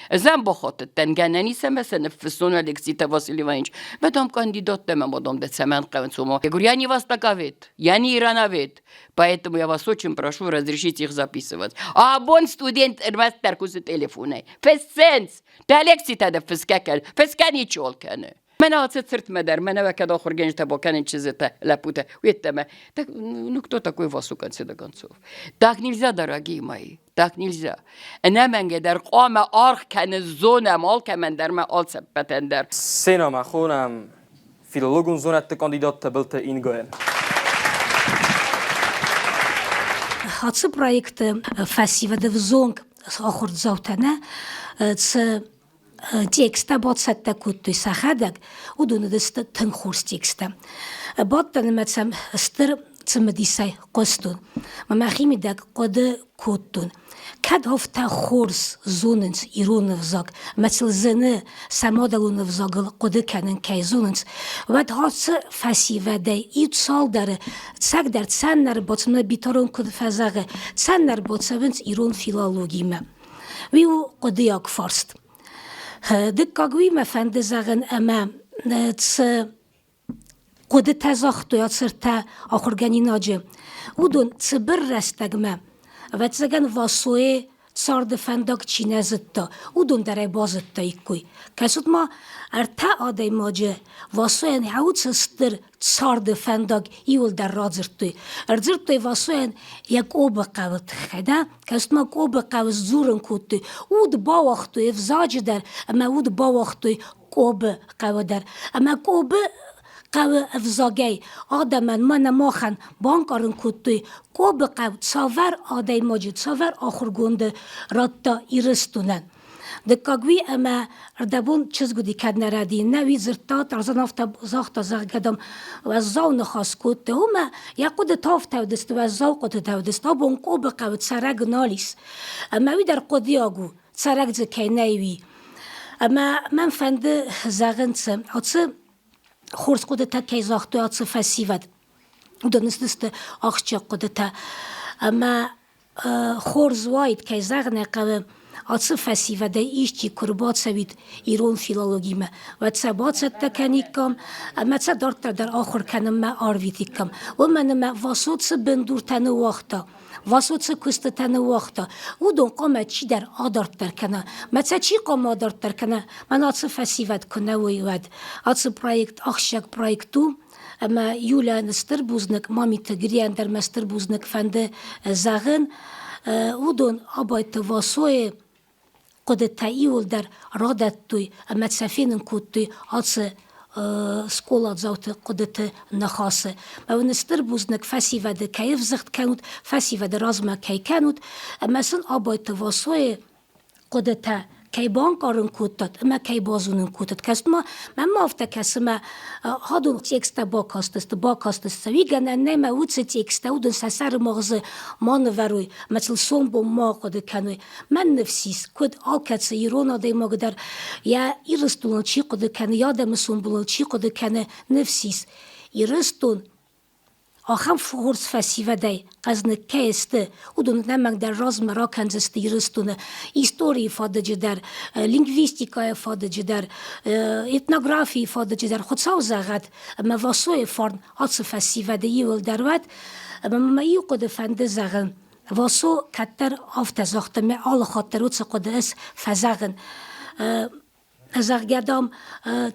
Ӕз ӕм бахатыдтӕн, гӕнӕн ис ӕмӕ сӕ ныффыссон Алексей Василий Иванович. Мӕ дам кандидаттӕ мӕ дам дӕ цӕмӕн хъӕуынц, ома. Я говорю, я не востоковед, я не ирановед, поэтому я вас очень прошу разрешить их записывать. А абон студент ӕрмӕстдӕр кусы телефонӕй. Фыссынц! Дӕ лекцитӕ дӕ фысгӕ кӕн, фысгӕ ничиуал кӕны. Мӕнӕ ацы цыртмӕ дӕр, мӕнӕ уӕ кӕд ахуыргӕнджытӕ бакӕнын чызджытӕ, лӕппутӕ, уеддӕмӕ. Так, ну кто такой Васу, в конце концов? Так нельзя, дорогие мои. Так нельзя. Ӕнӕмӕнгӕй дӕр хъуамӕ аргъ кӕнын зонӕм алкӕмӕн дӕр ӕмӕ алцӕппӕтӕн дӕр. Сценӕмӕ хонӕм филологон зонӕдты кандидат Тыбылты Ингойӕн. Ацы проекты фӕсивӕды взонг ахуырдзаутӕ нӕ цы тексттӕ бацӕттӕ кодтой сӕхӕдӕг, уыдон уыдысты тынг хорз тексттӕ. Бадтӕн ӕмӕ сӕм стыр цымыдисӕй хъуыстон. Мӕ мӕхимидӕг хъуыды кодтон, кӕд афтӕ хорз зонынц ирон ӕвзаг, ӕмӕ сыл зыны сӕ мадӕлон ӕвзагыл хъуыды кӕнын кӕй зонынц, уӕд ацы фӕсивӕдӕй иу цалдӕры цӕгдӕр цӕннӕр бацӕуынц, Битарон куыд фӕзӕгъы, цӕннӕр бацӕуынц ирон филологимӕ. Уый у хъуыдыйаг фарст. Дыккаг уый мӕ фӕнды зӕгъын, ӕмӕ цы хъуыдытӕ загътой ацы ӕртӕ ахуыргӕнинаджы, уыдон цыбыр рӕстӕгмӕ, ӕвӕццӕгӕн, Васойы царды фӕндаг чи нӕ зыдта, уыдон дӕр ӕй базыдтаиккой. Кӕсут-ма, ӕртӕ адӕймаджы Васойӕн уыцы стыр царды фӕндаг иуылдӕр радзырдтой. Ӕрдзырдтой Васойӕн йӕ Къобы хъӕуы тыххӕй, да? Кӕсут-ма, Къобы хъӕуы сдзурын кодтой. Уд бауагътой ӕвзаджы дӕр ӕмӕ уд бауагътой Къобы хъӕуы дӕр. Ӕмӕ Къобы хъӕуы ӕвзагӕй адӕмӕн, мӕнӕ махӕн банкъарын кодтой, Къобы хъӕу цавӕр адӕймаджы, цавӕр ахуыргонды радта Ирыстонӕн. Дыккаг уый, ӕмӕ ӕрдӕбон чызг уыди, кӕд нӕ рӕдийын, нӕ уый дзырдта, Тарзан афтӕ загъта, зӕгъгӕ, дам, уӕззау ныхас кодта. Уымӕ йӕ хъуыдытӕ афтӕ уыдысты, уӕззау хъуыдытӕ уыдысты. Абон Къобы хъӕуы цӕрӕг нал ис. Ӕмӕ уый дӕр хъуыдыйаг у, цӕрӕг дзы кӕй нӕй, уый. Ӕмӕ мӕн фӕнды зӕгъын цы, ацы хорз хъуыдытӕ кӕй загътой ацы фӕсивӕд, уыдон сты ахсджиаг хъуыдытӕ. Ӕмӕ хорз уаид, кӕй зӕгъын ӕй хъӕуы, ацы фӕсивӕдӕй исчи куы рбацӕуид ирон филологимӕ, уӕд сӕ бацӕттӕ кӕниккам ӕмӕ сӕ дарддӕр дӕр ахуыр кӕнынмӕ арвитиккам. Уымӕн ӕмӕ Васо цы бындуртӕ ныууагъта, Васо цы куыстытӕ ныууагъта, уыдон хъуамӕ чидӕр адарддӕр кӕна. Мӕ сӕ чи хъуамӕ адарддӕр кӕна, мӕн ацы фӕсивӕд куы нӕ уой, уӕд. Ацы проект ахсджиаг проект у, ӕмӕ Юлияны стыр бузныг, Мамиты Грийӕн дӕр мӕ стыр бузныг фӕнды зӕгъын. Уыдон Абайты Васойы хъуыдытӕ иуылдӕр радӕттой ӕмӕ сӕ фенын кодтой ацы скъоладзауты хъуыдыты ныхасы. Мӕ уын стыр бузныг фӕсивӕды кӕй ӕвзыгъд кӕнут, фӕсивӕды размӕ кӕй кӕнут, ӕмӕ сын Абайты Васойы хъуыдытӕ кӕй банкъарын кодтат ӕмӕ кӕй базонын кодтат. Кӕст-ма, мӕнмӕ афтӕ кӕсы, мӕ адон тексттӕ бакастысты, бакастысты. Уый гӕнӕн нӕй, мӕ уыцы тексттӕ уыдон сӕ сӕры магъзы ма нывӕрой, ӕмӕ сыл сомбон ма ахъуыды кӕной. Мӕн ныфс ис, куыд алкӕцы ирон адӕймаг дӕр йӕ Ирыстоныл чи хъуыды кӕны, йӕ адӕмы сомбоныл чи хъуыды кӕны, ныфс ис. Ирыстон Ахӕм хорз фӕсивӕдӕй хъӕзныг кӕй сты, уыдон ӕнӕмӕнгдӕр размӕ ракӕндзысты Ирыстоны историйы фадыджы дӕр, лингвистикӕйы фадыджы дӕр, этнографийы фадыджы дӕр. Хуыцау зӕгъӕд, ӕмӕ Васойы фарн ацы фӕсивӕды иуылдӕр уӕд. Ӕмӕ мӕ иу хъуыды фӕнды зӕгъын. Васо кӕддӕр афтӕ загъта, мӕ алы хатт дӕр уыцы хъуыды ӕз фӕзӕгъын. Зӕгъгӕ, дам,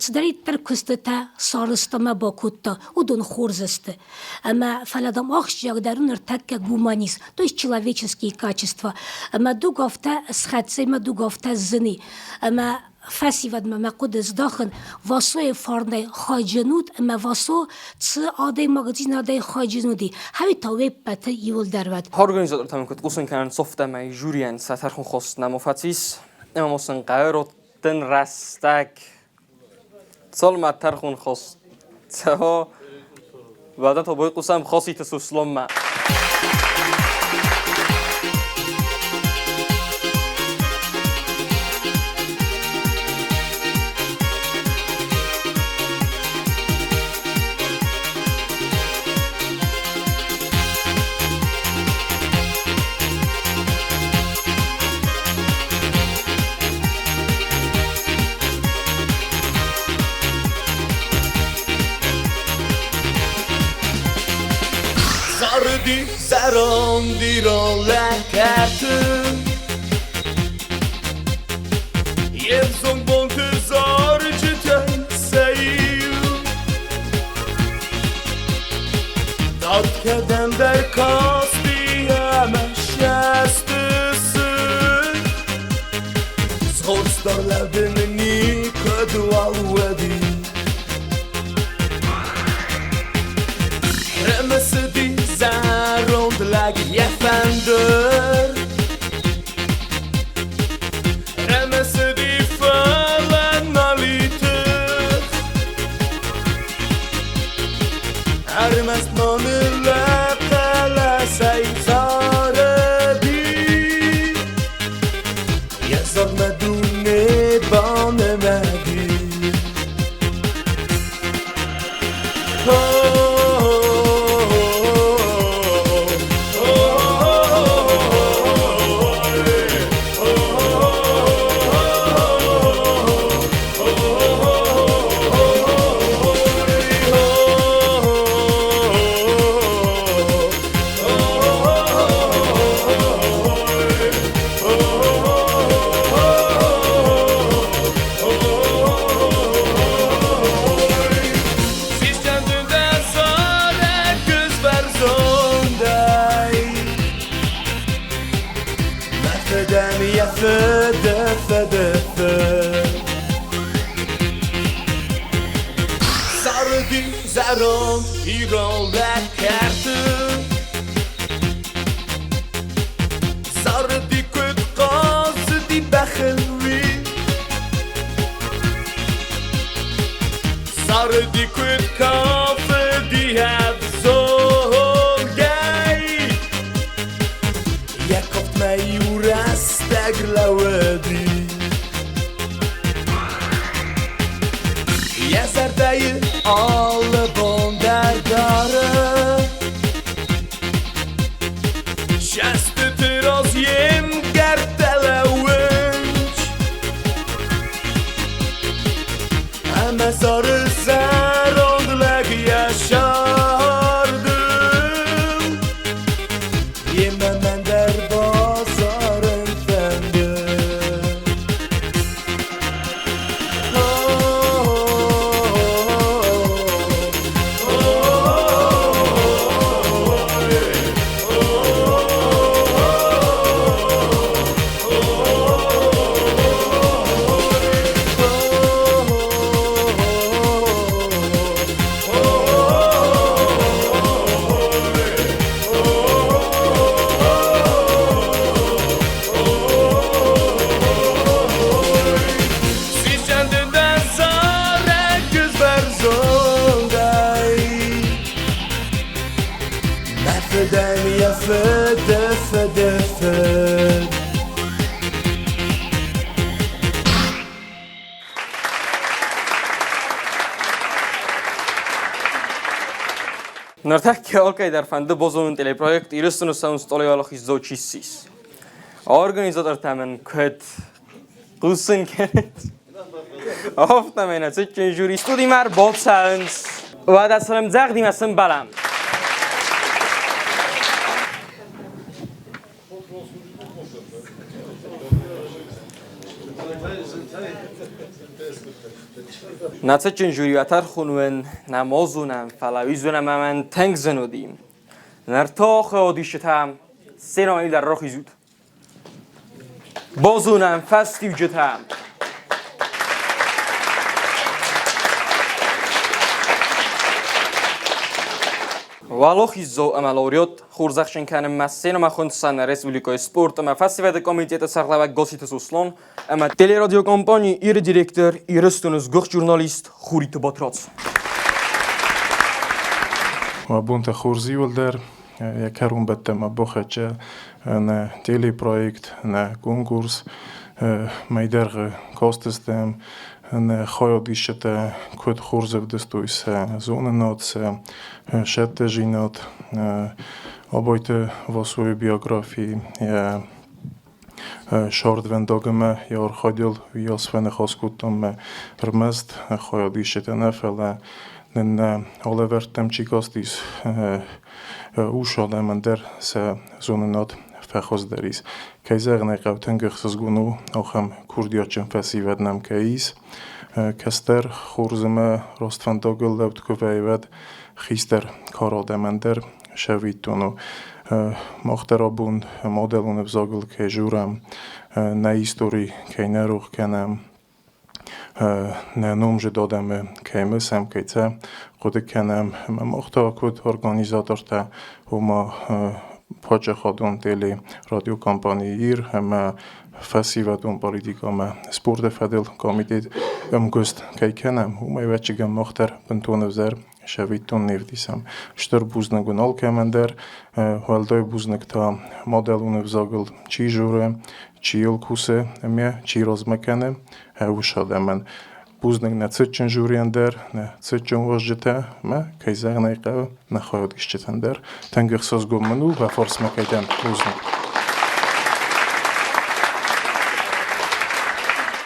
цыдӕриддӕр куыстытӕ сарӕзта мӕ бакодта, уыдон хорз сты. Ӕмӕ фӕлӕ, дам, ахсджиагдӕр у ныртӕккӕ гуманизм, то есть человеческие качества. Ӕмӕ дуг афтӕ схӕццӕ ӕмӕ дуг афтӕ зыни. Ӕмӕ фӕсивӕдмӕ мӕ хъуыды здахын, Васойы фарнӕй хайджын ут ӕмӕ Васо цы адӕймагдзинадӕй хайджын уыди, хӕуи та уе ппӕты иуылдӕр уӕд. Организатортӕм куыд хъусын кӕнынц, афтӕмӕй жюрийӕн сӕ тӕрхонхост нӕма фӕцис, ӕмӕ ма сын хъӕуы дын рӕстӕг. Цалынмӕ тӕрхон хос цӕуа, уӕдӕ та байхъусӕм Хоситы Суслонмӕ. Зарыди зӕронд ирон лӕгкӕрты Йе взонг бонты зарджытӕй сӕ иу. Дард кӕдӕмдӕр касти ӕмӕ сӕсты цыд. Згъордта лӕбын никӕдуал уӕди. Рымысыди зӕронд лӕг йӕ фӕндыр. Рымысыди, фӕлӕ нал и тых. Ӕрмӕст ма ныллӕг хъӕлӕсӕй зарыди. Йӕ зӕрдӕ дуне банымӕг и. Зӕронд ирон лӕг кӕрты Зарыди, куыд хъазыди бӕхыл уый. Иу рӕстӕг лӕууыди. Йӕ зӕрдӕйы алы бон дӕр дары. Цӕстыты раз йе мгӕрттӕ лӕууынц. Ӕмӕ зары зӕронд лӕг йӕ сӕрдыл. Йемӕ мӕн дӕр базарын фӕнды. Мӕ фыдӕн йӕ фыды фыды фыд. Ныртӕккӕ алкӕй дӕр фӕнды базонын телепроект Ирыстоны цӕуын стъолы уӕлахиздзау чи ссис. Организатортӕ мын куыд хъусын кӕнынц, афтӕмӕй нӕ цытджын жюри студимӕ ӕрбацӕуынц. Уӕдӕ сыл ӕмдзӕгъдимӕ сӕмбӕлӕм. Нӕ цытджын жюри атӕрхон уын, нӕ мозунӕм, фӕлӕ уый зонӕм ӕмӕ тынг зын уыди. Нартохы одисджытӕ сценӕмӕ дӕр рахизут. Бозунӕн фӕстиуджытӕ. Уӕлахиздзау ӕмӕ лауреат хорзӕхджын кӕнынмӕ сценӕмӕ хуынд сӕ республикӕйы спорт ӕмӕ фӕсивӕды комитеты сӕргълӕууӕг Госиты Сослан ӕмӕ телерадиокомпани Иры директор, Ирыстоны сгуыхт журналист Хуриты Батрадз. Уӕ бонтӕ хорз иуылдӕр. Йӕ кӕронбӕттӕнмӕ бахӕццӕ нӕ телепроект, нӕ конкурс. Мӕйдӕргъы кастыстӕм, нӕ хайадисджытӕ куыд хорз ӕвдыстой сӕ зонынад, сӕ сӕттӕзинад. Абайты Васойы биографи йӕ сӕрдвӕндагмӕ йӕ архайдыл уыйас фӕныхас кодтам ӕмӕ ӕрмӕст хайадисджытӕ нӕ, фӕлӕ нын нӕ алӕвӕрдтӕм чи кастис, ус адӕмӕн дӕр сӕ зонынад фӕхуыздӕр ис. Кӕй зӕгъын ӕй хъӕуы, тынг ӕхсызгон у, ахӕм курдиатджын фӕсивӕд нӕм кӕй ис. Кӕстӕр хорз ӕмӕ раст фӕндагыл лӕуд куы вӕййы, уӕд хистӕр кары адӕмӕн дӕр сӕвиттон у. Мах дӕр абон мадӕлон ӕвзагыл кӕй дзурӕм, нӕ истори кӕй нӕ рох кӕнӕм, нӕ номзыд адӕмы кӕй мысӕм, кӕй сӕ хъуыды кӕнӕм. Ӕмӕ мах та куыд организатортӕ, ома паддзахадон теле радиокомпани Ир ӕмӕ фӕсивӕдон политикӕмӕ спорты фӕдыл комитет ӕмгуыст кӕй кӕнӕм, уымӕй ӕвӕццӕгӕн мах дӕр бынтон ӕвзӕр сӕвиттон не вдисӕм. Стыр бузныг уын алкӕмӕн дӕр, уӕлдай бузныг та мадӕлон ӕвзагыл чи дзуры, чи йыл кусы ӕмӕ чи размӕ кӕны, уыцы адӕмӕн. Бузныг нӕ цытджын жюрийӕн дӕр, нӕ цытджын уазджытӕ ӕмӕ, кӕй зӕгъын ӕй хъӕуы, нӕ хайадисджытӕн дӕр. Тынг ӕхсызгон мын у, уӕ фарсмӕ кӕй дӕн. Бузныг.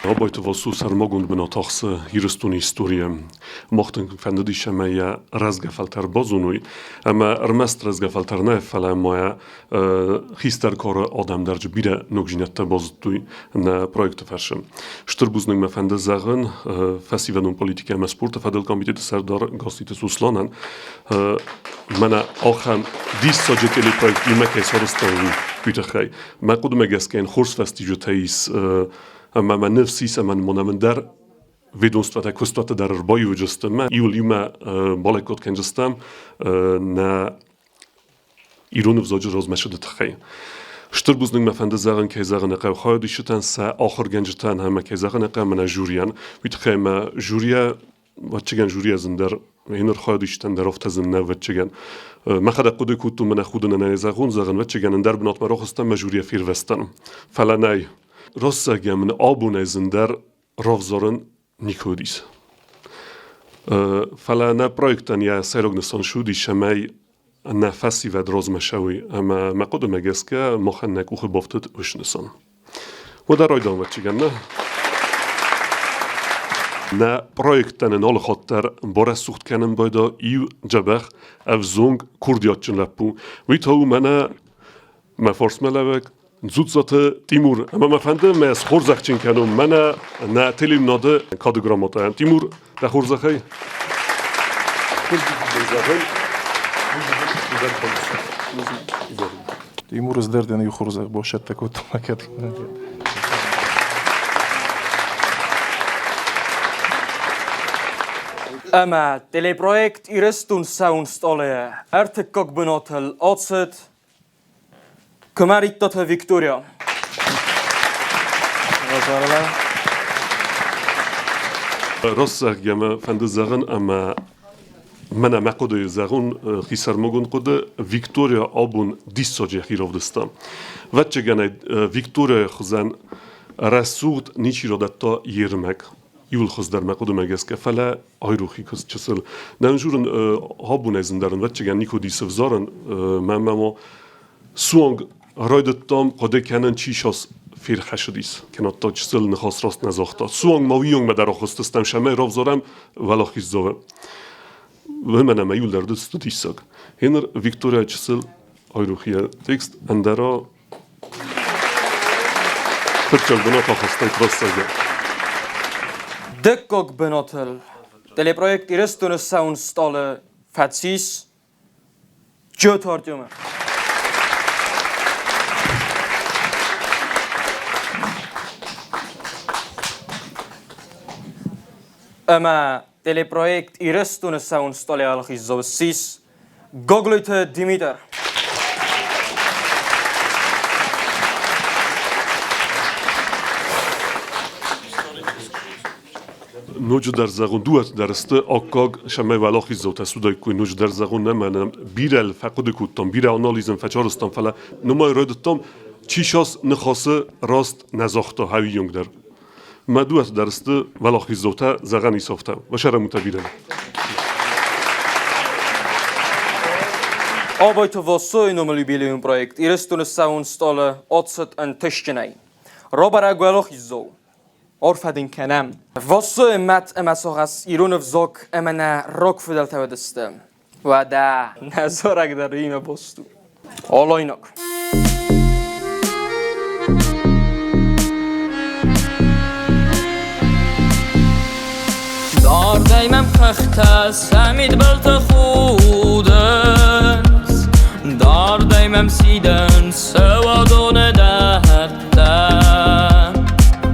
Абайты Васо сӕрмагонд бынат ахсы Ирыстоны историйы. Мах тынг фӕндыдис ӕмӕ йӕ рӕзгӕ фӕлтӕр базоной. Ӕмӕ ӕрмӕст рӕзгӕ фӕлтӕр нӕ, фӕлӕ ма йӕ хистӕр кары адӕм дӕр бирӕ ногдзинӕдтӕ базыдтой нӕ проекты фӕрцы. Стыр бузныг мӕ фӕнды зӕгъын фӕсивӕдон политикӕ ӕмӕ спорты фӕдыл комитеты сӕрдар Гасситы Сусланӕн. Мӕнӕ ахӕм диссаджы телепроект имӕ кӕй сарӕзта, уый тыххӕй. Мӕ хъуыдымӕ гӕсгӕ йын хорз фӕстиуджытӕ ис ӕмӕ мӕ ныфс ис ӕмӕ мӕнӕн дӕр ведомствотӕ, куыстуӕттӕ дӕр ӕрбаиуджысты ӕмӕ иуыл иумӕ балӕггад кӕндзыстӕм нӕ ирон ӕвзаджы размӕцыды тыххӕй. Стыр бузныг мӕ фӕнды зӕгъын, кӕй зӕгъын ӕй хъӕуы, хайадисджытӕн, сӕ ахуыргӕнджытӕн ӕмӕ кӕй зӕгъын ӕй хъӕуы, мӕнӕ жюрийӕн. Уый тыххӕй ӕмӕ жюрийӕ, ӕвӕццӕгӕн, жюрийӕ зындӕр Еныр хайадисджытӕн дӕр афтӕ зын нӕ, ӕвӕццӕгӕн. Мӕхӕдӕг хъуыды кодтон, мӕнӕ худынӕн ӕй зӕгъон, зӕгъын, ӕвӕццӕгӕн, ӕндӕр бынатмӕ рахызтӕн, мӕ жюрийӕ фервӕзтӕн. Фӕлӕ нӕй. Раст зӕгъгӕ мын абонӕй зындӕр равзарын никуы уыдис. Фӕлӕ нӕ проектӕн йӕ сӕйраг нысан суыдис, цӕмӕй нӕ фӕсивӕд размӕ цӕуой ӕмӕ мӕ хъуыдымӕ гӕсгӕ махӕн нӕ къухы бафтыд уыцы нысан. Уӕдӕ райдайӕм, ӕвӕццӕгӕн, нӕ? Нӕ проекттӕ нын алы хатт дӕр барӕсугъд кӕнын байда иу дзӕбӕх, ӕвзонг, курдиатджын лӕппу. Уый та у мӕнӕ мӕ фарсмӕ лӕууӕг Дзуццаты Тимур. Ӕмӕ мӕ фӕнды мӕ схорзӕхджын кӕнон мӕнӕ нӕ телеуынады кады грамотӕйӕн. Тимур, дӕ хорзӕхӕй. Тимур ӕз дӕр дӕн иу хорзӕх босӕттӕ кодтон кӕд. Ӕмӕ телепроект Ирыстон цӕуын стъолы ӕртыккаг бынатыл ацыд Куымӕридтаты Виктория. Раст зӕгъгӕ мӕ фӕнды зӕгъын ӕмӕ мӕнӕ мӕ хъуыдыйы зӕгъон хисӕрмагонд хъуыды Виктория абон диссаджы йӕхи равдыста. Ӕвӕццӕгӕн ӕй Викторияйы хуызӕн рӕсугъд ничи радӕтта йе рмӕг. Иуыл хуыздӕр мӕ хъуыдымӕ гӕсгӕ, фӕлӕ айрохи чысыл. Нӕ журын абонӕй зындӕр ӕвӕццӕгӕн никуы уыди сывзарын. Мӕнмӕ ма суанг райдыдтам хъуыды кӕнын, чи сас ферхӕсыдис, кӕнӕ та чысыл ныхас раст нӕ загъта. Суанг ма уыйонгмӕ дӕр ахызтыстӕм, цӕмӕй равзарӕм уӕлахиздзауы. Уымӕн ӕмӕ иуылдӕр уыдысты диссаг. Гъеныр Виктория чысыл айрохи текст, ӕндӕра Фыццаг бынат ахастай трассӕйы. Дыккаг бынатыл телепроект Ирыстоны цӕуын стъалы фӕцис Джоты Артемы. Ӕмӕ телепроект Ирыстоны цӕуын стъалы алхиздзау ссис Гаглойты Димитр. Ноджыдӕр зӕгъун, дууӕ дӕр сты аккаг, цӕмӕй уӕлахиздзаутӕ судаиккой. Ноджыдӕр зӕгъун, нӕ мӕнӕ бирӕ фӕхъуыды кодтам, бирӕ анализӕн фӕчарызтам, фӕлӕ нымай райдыдтам, чи сас ныхасы раст нӕ загъта хӕуийонг дӕр. Мӕ дууӕ дӕр сты уӕлахиздзаутӕ, зӕгъӕн исӕфтӕ. Уӕ бирӕ. Абайты Вассойы номыл юбилейон проект Ирыстоны цӕуын стъолы ацыд ӕнтыстджынӕй. Рабӕрӕг уӕлахиздзау. Арфӕ дын кӕнӕм. Вассойы мӕт ӕмӕ сагъӕс ирон ӕвзаг ӕмӕ нӕ рог фыдӕлтӕ уыдысты. Уӕдӕ нӕ зарӕг дӕр уыимӕ баст у. Алайнаг. Дардӕй мӕм хӕхтӕ сӕ мидбылты худынц, Дардӕй мӕм сидынц суадоны дӕттӕ.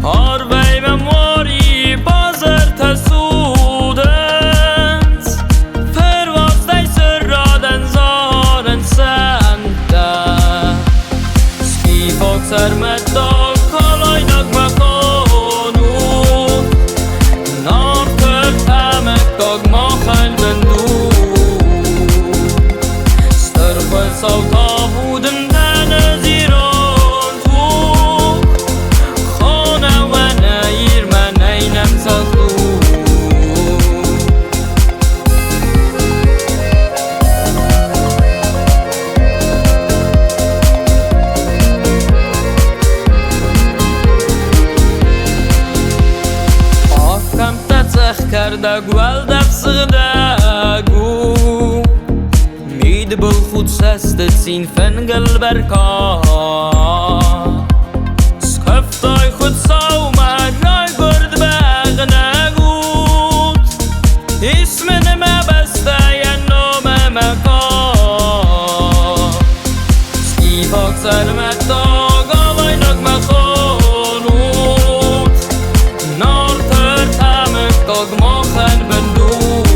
Арвӕй мӕм уари базыртӕ цудынц, Фырвастӕй сыррадӕн зарынц сӕнттӕ. Скифаг сӕрмӕттаг алайнаг мӕ хонут, Нарты ӕмӕггаг махӕн бындур. Стыр Хуыцау табу дын ӕнӕз ирон туг, Хонӕуӕнӕ Ирмӕ нӕй нӕм цӕлхдур. Кӕмттӕ цъӕх кӕрдӕг уӕлдӕф сыгъдӕг у, Мидбылхудт цӕсты цин фынгыл бӕркад. Скуывтой Хуыцаумӕ райгуырд бӕгънӕг уд, Ис мын мӕ бӕстӕйӕн ном ӕмӕ кад. Скифаг цӕрмӕттаг алайнаг мӕ хонут, Нарты ӕртӕмыггаг махӕн бындур.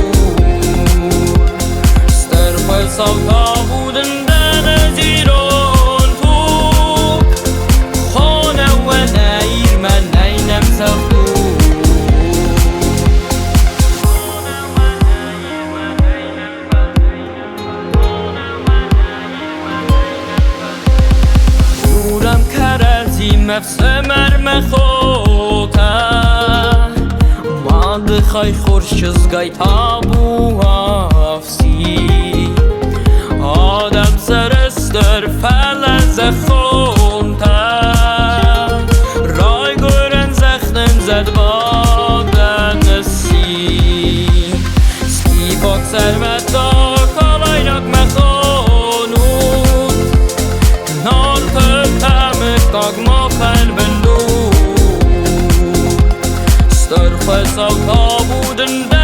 Стыр Хуыцау табу дын дӕ ӕз ирон туг. Ме фсымӕр, мӕ хотӕ, Мады хай хорз чызгӕй табуафси. Адӕм сӕрыстыр, фӕлӕ зӕххонтӕ, Райгуырӕн зӕхх нын зӕдбадӕн ысси. Скифаг сӕрмӕттаг, алайнаг мӕ хонут, Нарты мыггаг махӕн бындур. Стыр Хуыцау табу дын.